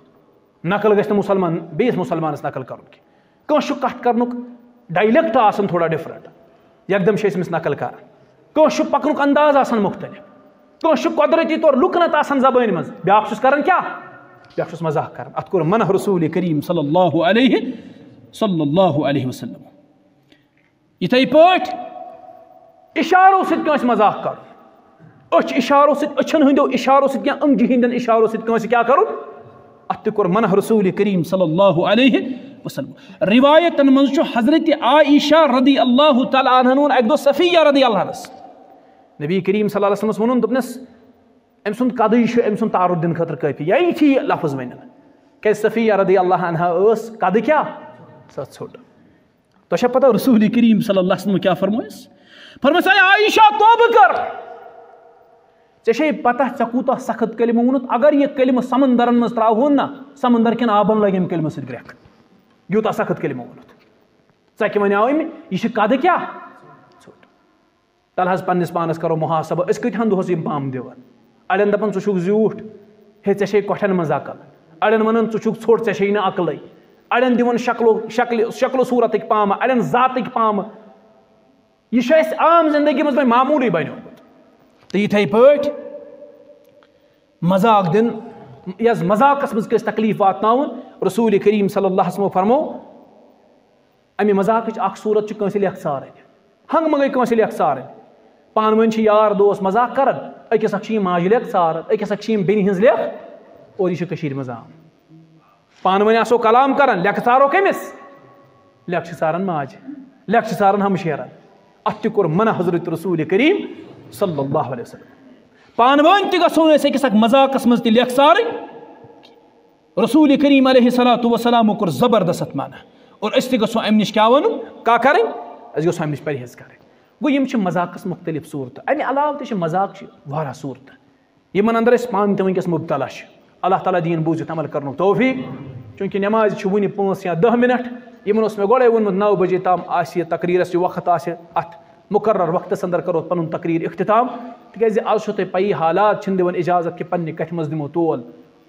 نقل گژھِ نہٕ مُسلمان بیٚیِس مُسلمانس نقل کرُن کینٛہہ۔ کٲنٛسہِ چھُ کتھ کرنُک dialect آسان تھوڑا different، یکدم چھِ أسۍ أمِس نقل کران۔ کٲنٛسہِ چھُ پکنُک انداز آسان مختلف، کٲنٛسہِ چھُ قۄدرتی طور لُکنت آسان زبٲنۍ منٛز، بیٛاکھ چھُس کران کیٛاہ؟ بیٛاکھ چھُس مذاق کران۔ اتھ کوٚر منع رسول کریم صلی اللہ علیہ، صلی اللہ علیہ وسلم۔ یِتھے پٲٹھۍ اشارو سۭتۍ کٲنٛسہِ مذاق کرُن، أچھ اشارو سۭتۍ، أچھن ہٕنٛدیو اشارو سۭتۍ یا أنگجہِ ہٕنٛدٮ۪ن اشارو سۭتۍ کٲنٛسہِ کیٛاہ کرُن؟ اتھ تہِ کوٚر منع رسول کریم صلی اللہ علیہ وسلم۔ روایتن منٛز چھُ حضرت عائشہ رضی اللہ تعالیٰ عنہن ووٚن اکہِ دۄہ صفیہ رضی اللہ عنہس، نبی کریم صلی اللہ علیہ وسلمس ووٚنُن، دوٚپنس، أمۍ سُنٛد قدٕے چھُ أمۍ سُنٛد تعارُف دِنہٕ خٲطرٕ کٲفی، یا یِتھی لفظ ونن، کیٛازِ صفیہ رضی اللہ عنہا ٲس قدٕ کیٛاہ؟ سۄ ٲس ژھوٚٹ۔ تۄہہِ چھا پتہ رسول کریم صلی اللہ علیہ وسلم کیٛاہ فرمویس؟ فرمویس، "اے عائشہ، توبہٕ کر۔ ژےٚ چھے پتہ ژےٚ کوٗتاہ سخت کلمہٕ ووٚنُتھ؟ اگر یہِ کلمہٕ سمندرن منٛز ترٛاوہون نا، سمندر کٮ۪ن آبن لگہِ اَمہِ کلمہٕ سۭتۍ گرٛٮ۪کھ۔ یوٗتاہ سخت کلمہٕ ووٚنُتھ۔ ژےٚ کیٛاہ وَنیٛاو أمۍ؟ یہِ چھِ قدٕ کیٛاہ؟ ژھوٚٹ۔" تَلہٕ حظ پنٛنِس پانَس کَرو محاسبہٕ، أسۍ کۭتِہَن دۄہَس یِم پامہٕ دِوان؟ اَڑٮ۪ن دَپان، "ژٕ چھُکھ زیوٗٹھ، ہے، ژےٚ چھے کۄٹھٮ۪ن منٛز عقل۔" اَڑٮ۪ن وَنان، "ژٕ چھُکھ ژھوٚٹ، ژےٚ چھے نہٕ عقلٕے۔" اَڑٮ۪ن دِوان شکلو، شکلہِ، شکلہٕ صوٗرتٕکۍ پامہٕ، اَڑٮ۪ن ذاتٕکۍ پامہٕ۔ یہِ چھُ اَسہِ عام زِندگی منٛز وۄنۍ معموٗلٕے بنیومُت۔ تہٕ یِتھَے پٲٹھۍ مذاق دیُن، یَس مذاقَس منٛز کٲنٛسہِ تکلیٖف واتناوُن، رسول کریم صلی اللہ علیہ وسلمو فرمو، اَمہِ مذاقٕچ اکھ صوٗرت چھِ کٲنٛسہِ لیٚکھ ژھارٕنۍ، ہنٛگہٕ منٛگَے کٲنٛسہِ لیٚکھ ژھارٕنۍ۔ پانہٕ ؤنۍ چھِ یار دوس مذاق کران، أکِس اکھ چھِ یِم ماجہِ لیٚکھ ژھاران، أکِس اکھ چھِ یِم بیٚنہِ ہٕنٛز لیٚکھ، اور یہِ چھُ کٔشیٖرِ منٛز عام۔ پانہٕ ؤنۍ آسو کلام کران، لیٚکھ ژھارو کٔمِس؟ لیٚکھ چھِ ژھاران ماجہِ، لیٚکھ چھِ ژھاران ہمشیرن۔ اتھ تہِ کوٚر منع حضرت رسول کریم صلی اللہ علیہ وسلم۔ پانہٕ ؤنۍ تہِ گژھو نہٕ أسۍ أکِس اکھ مذاقس منٛز تہِ لیٚکھ ژھارٕنۍ۔ رسول کریم علیہ الصلوۃ والسلامو کوٚر زبردست منع، اور أسۍ تہِ گژھو امہِ نِش کیٛاہ وَنُن، کیٛاہ کَرٕنۍ؟ أسۍ گژھو امہِ نِش پرہیز کَرٕنۍ۔ گوٚو، یِم چھِ مذاقَس مُختٔلِف صوٗرتہٕ۔ امہِ علاوٕ تہِ چھِ مذاق چھِ واریاہ صوٗرتہٕ، یِمن اندر أسۍ پانہٕ تہِ وٕنکیٚس مُبتلا چھِ۔ اللہ تعالیٰ دِیِن بوٗزِتھ عمل کرنُک توفیق۔ چوٗنٛکہِ نمازِ چھِ وُنہِ پانٛژھ یا دَہ منٹ، یِمن اوس مےٚ گۄڈَے ووٚنمُت، نَو بجے تام آسہِ یہِ تقریٖرَس یہِ وقت آسہِ، اَتھ مُقرر وقتَس اندر کرو پنُن تقریٖر اختتام، تِکیازِ آز چھو تۄہہِ پَیی حالات چھِنہٕ دِوان اجازت کہِ پننہِ کَتھِ منٛز دِمو تول۔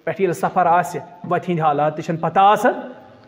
پٮ۪ٹھٕ ییٚلہِ سفر آسہِ، وَتہِ ہِنٛدۍ حالات تہِ چھِنہٕ پَتہ آسان۔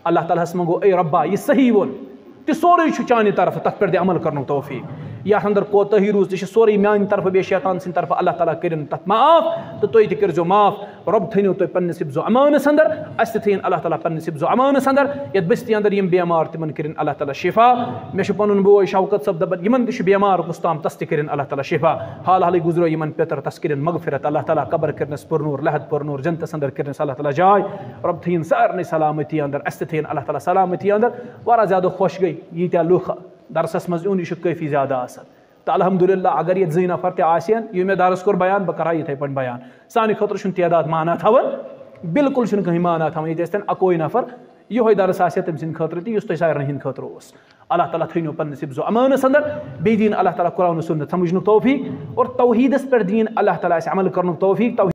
اللہ تعالیٰ ہَس منٛگو، اے رۄبا، یہِ صحیح ووٚن، تہِ سورُے چھُ چانہِ طرفہٕ، تَتھ پٮ۪ٹھ دِ عمل کرنُک توفیٖق۔ یَتھ اندر کوتٲہی روٗز، تہِ چھِ سورُے میانہِ طرفہٕ، بیٚیہِ شیطان سٕنٛدِ طرفہٕ۔ اللہ تعالیٰ کٔرِن تَتھ معاف تہٕ تُہۍ تہِ کٔرۍزیو معاف۔ رۄب، تھٲینو تُہۍ پننِس حفظ و امانس اندر، اَسہِ تہِ تھٲیِن اللہ تعالیٰ پننِس حفظ و امانس اندر۔ یَتھ بستی اندر یِم بیمار، تِمن کٔرِن اللہ تعالیٰ شفا۔ مےٚ چھُ پَنُن بوے شوکت صٲب دَپان، یِمن تہِ چھُ بیمار کُس تام، تَس تہِ کٔرِن اللہ تعالیٰ شفا۔ حال حالٕے گُزریو یِمن پِتر، تَس کٔرِن مغفرت اللہ تعالیٰ، قبر کٔرنَس پُرنوٗر، لحد پُرنوٗر، جنتَس اندر کٔرنَس اللہ تعالیٰ جاے۔ رۄب تھٲیِن سارنٕے سلامتی اندر، اَسہِ تہِ تھٲیِن اللہ تعالیٰ سلامتی اندر۔ واریاہ زیادٕ خۄش گٔے ییٖتیٛاہ لُکھ درسَس منٛز یُن، یہِ چھُ کٲفی زیادٕ آسان۔ تہٕ الحمدللہ، اگر ییٚتہِ زٕے نفر تہِ آسہِ ہن، یہِ مےٚ درس کوٚر بیان، بہٕ کرٕ ہا یِتھَے پٲٹھۍ بیان۔ سانہِ خٲطرٕ چھُنہٕ تعداد معنی تھاوان بالکل چھُنہٕ کٕہٕنۍ معنہ تھاوان، ییٚتہِ ٲسۍ تن اَکوے نفر، یِہوٚے درس آسہِ ہا تٔمۍ سٕنٛدِ خٲطرٕ تہِ، یُس تۄہہِ سارنٕے ہٕنٛدِ خٲطرٕ اوس۔ اللہ تعالیٰ تھٲینو پننِس حفظ و امانس اندر، بیٚیہِ دِیِن اللہ تعالیٰ قرآن و سنت سمجھنُک توفیق اور توحیٖدس پٮ۪ٹھ دِیِن اللہ تعالیٰ اَسہِ عمل کرنُک توفیق۔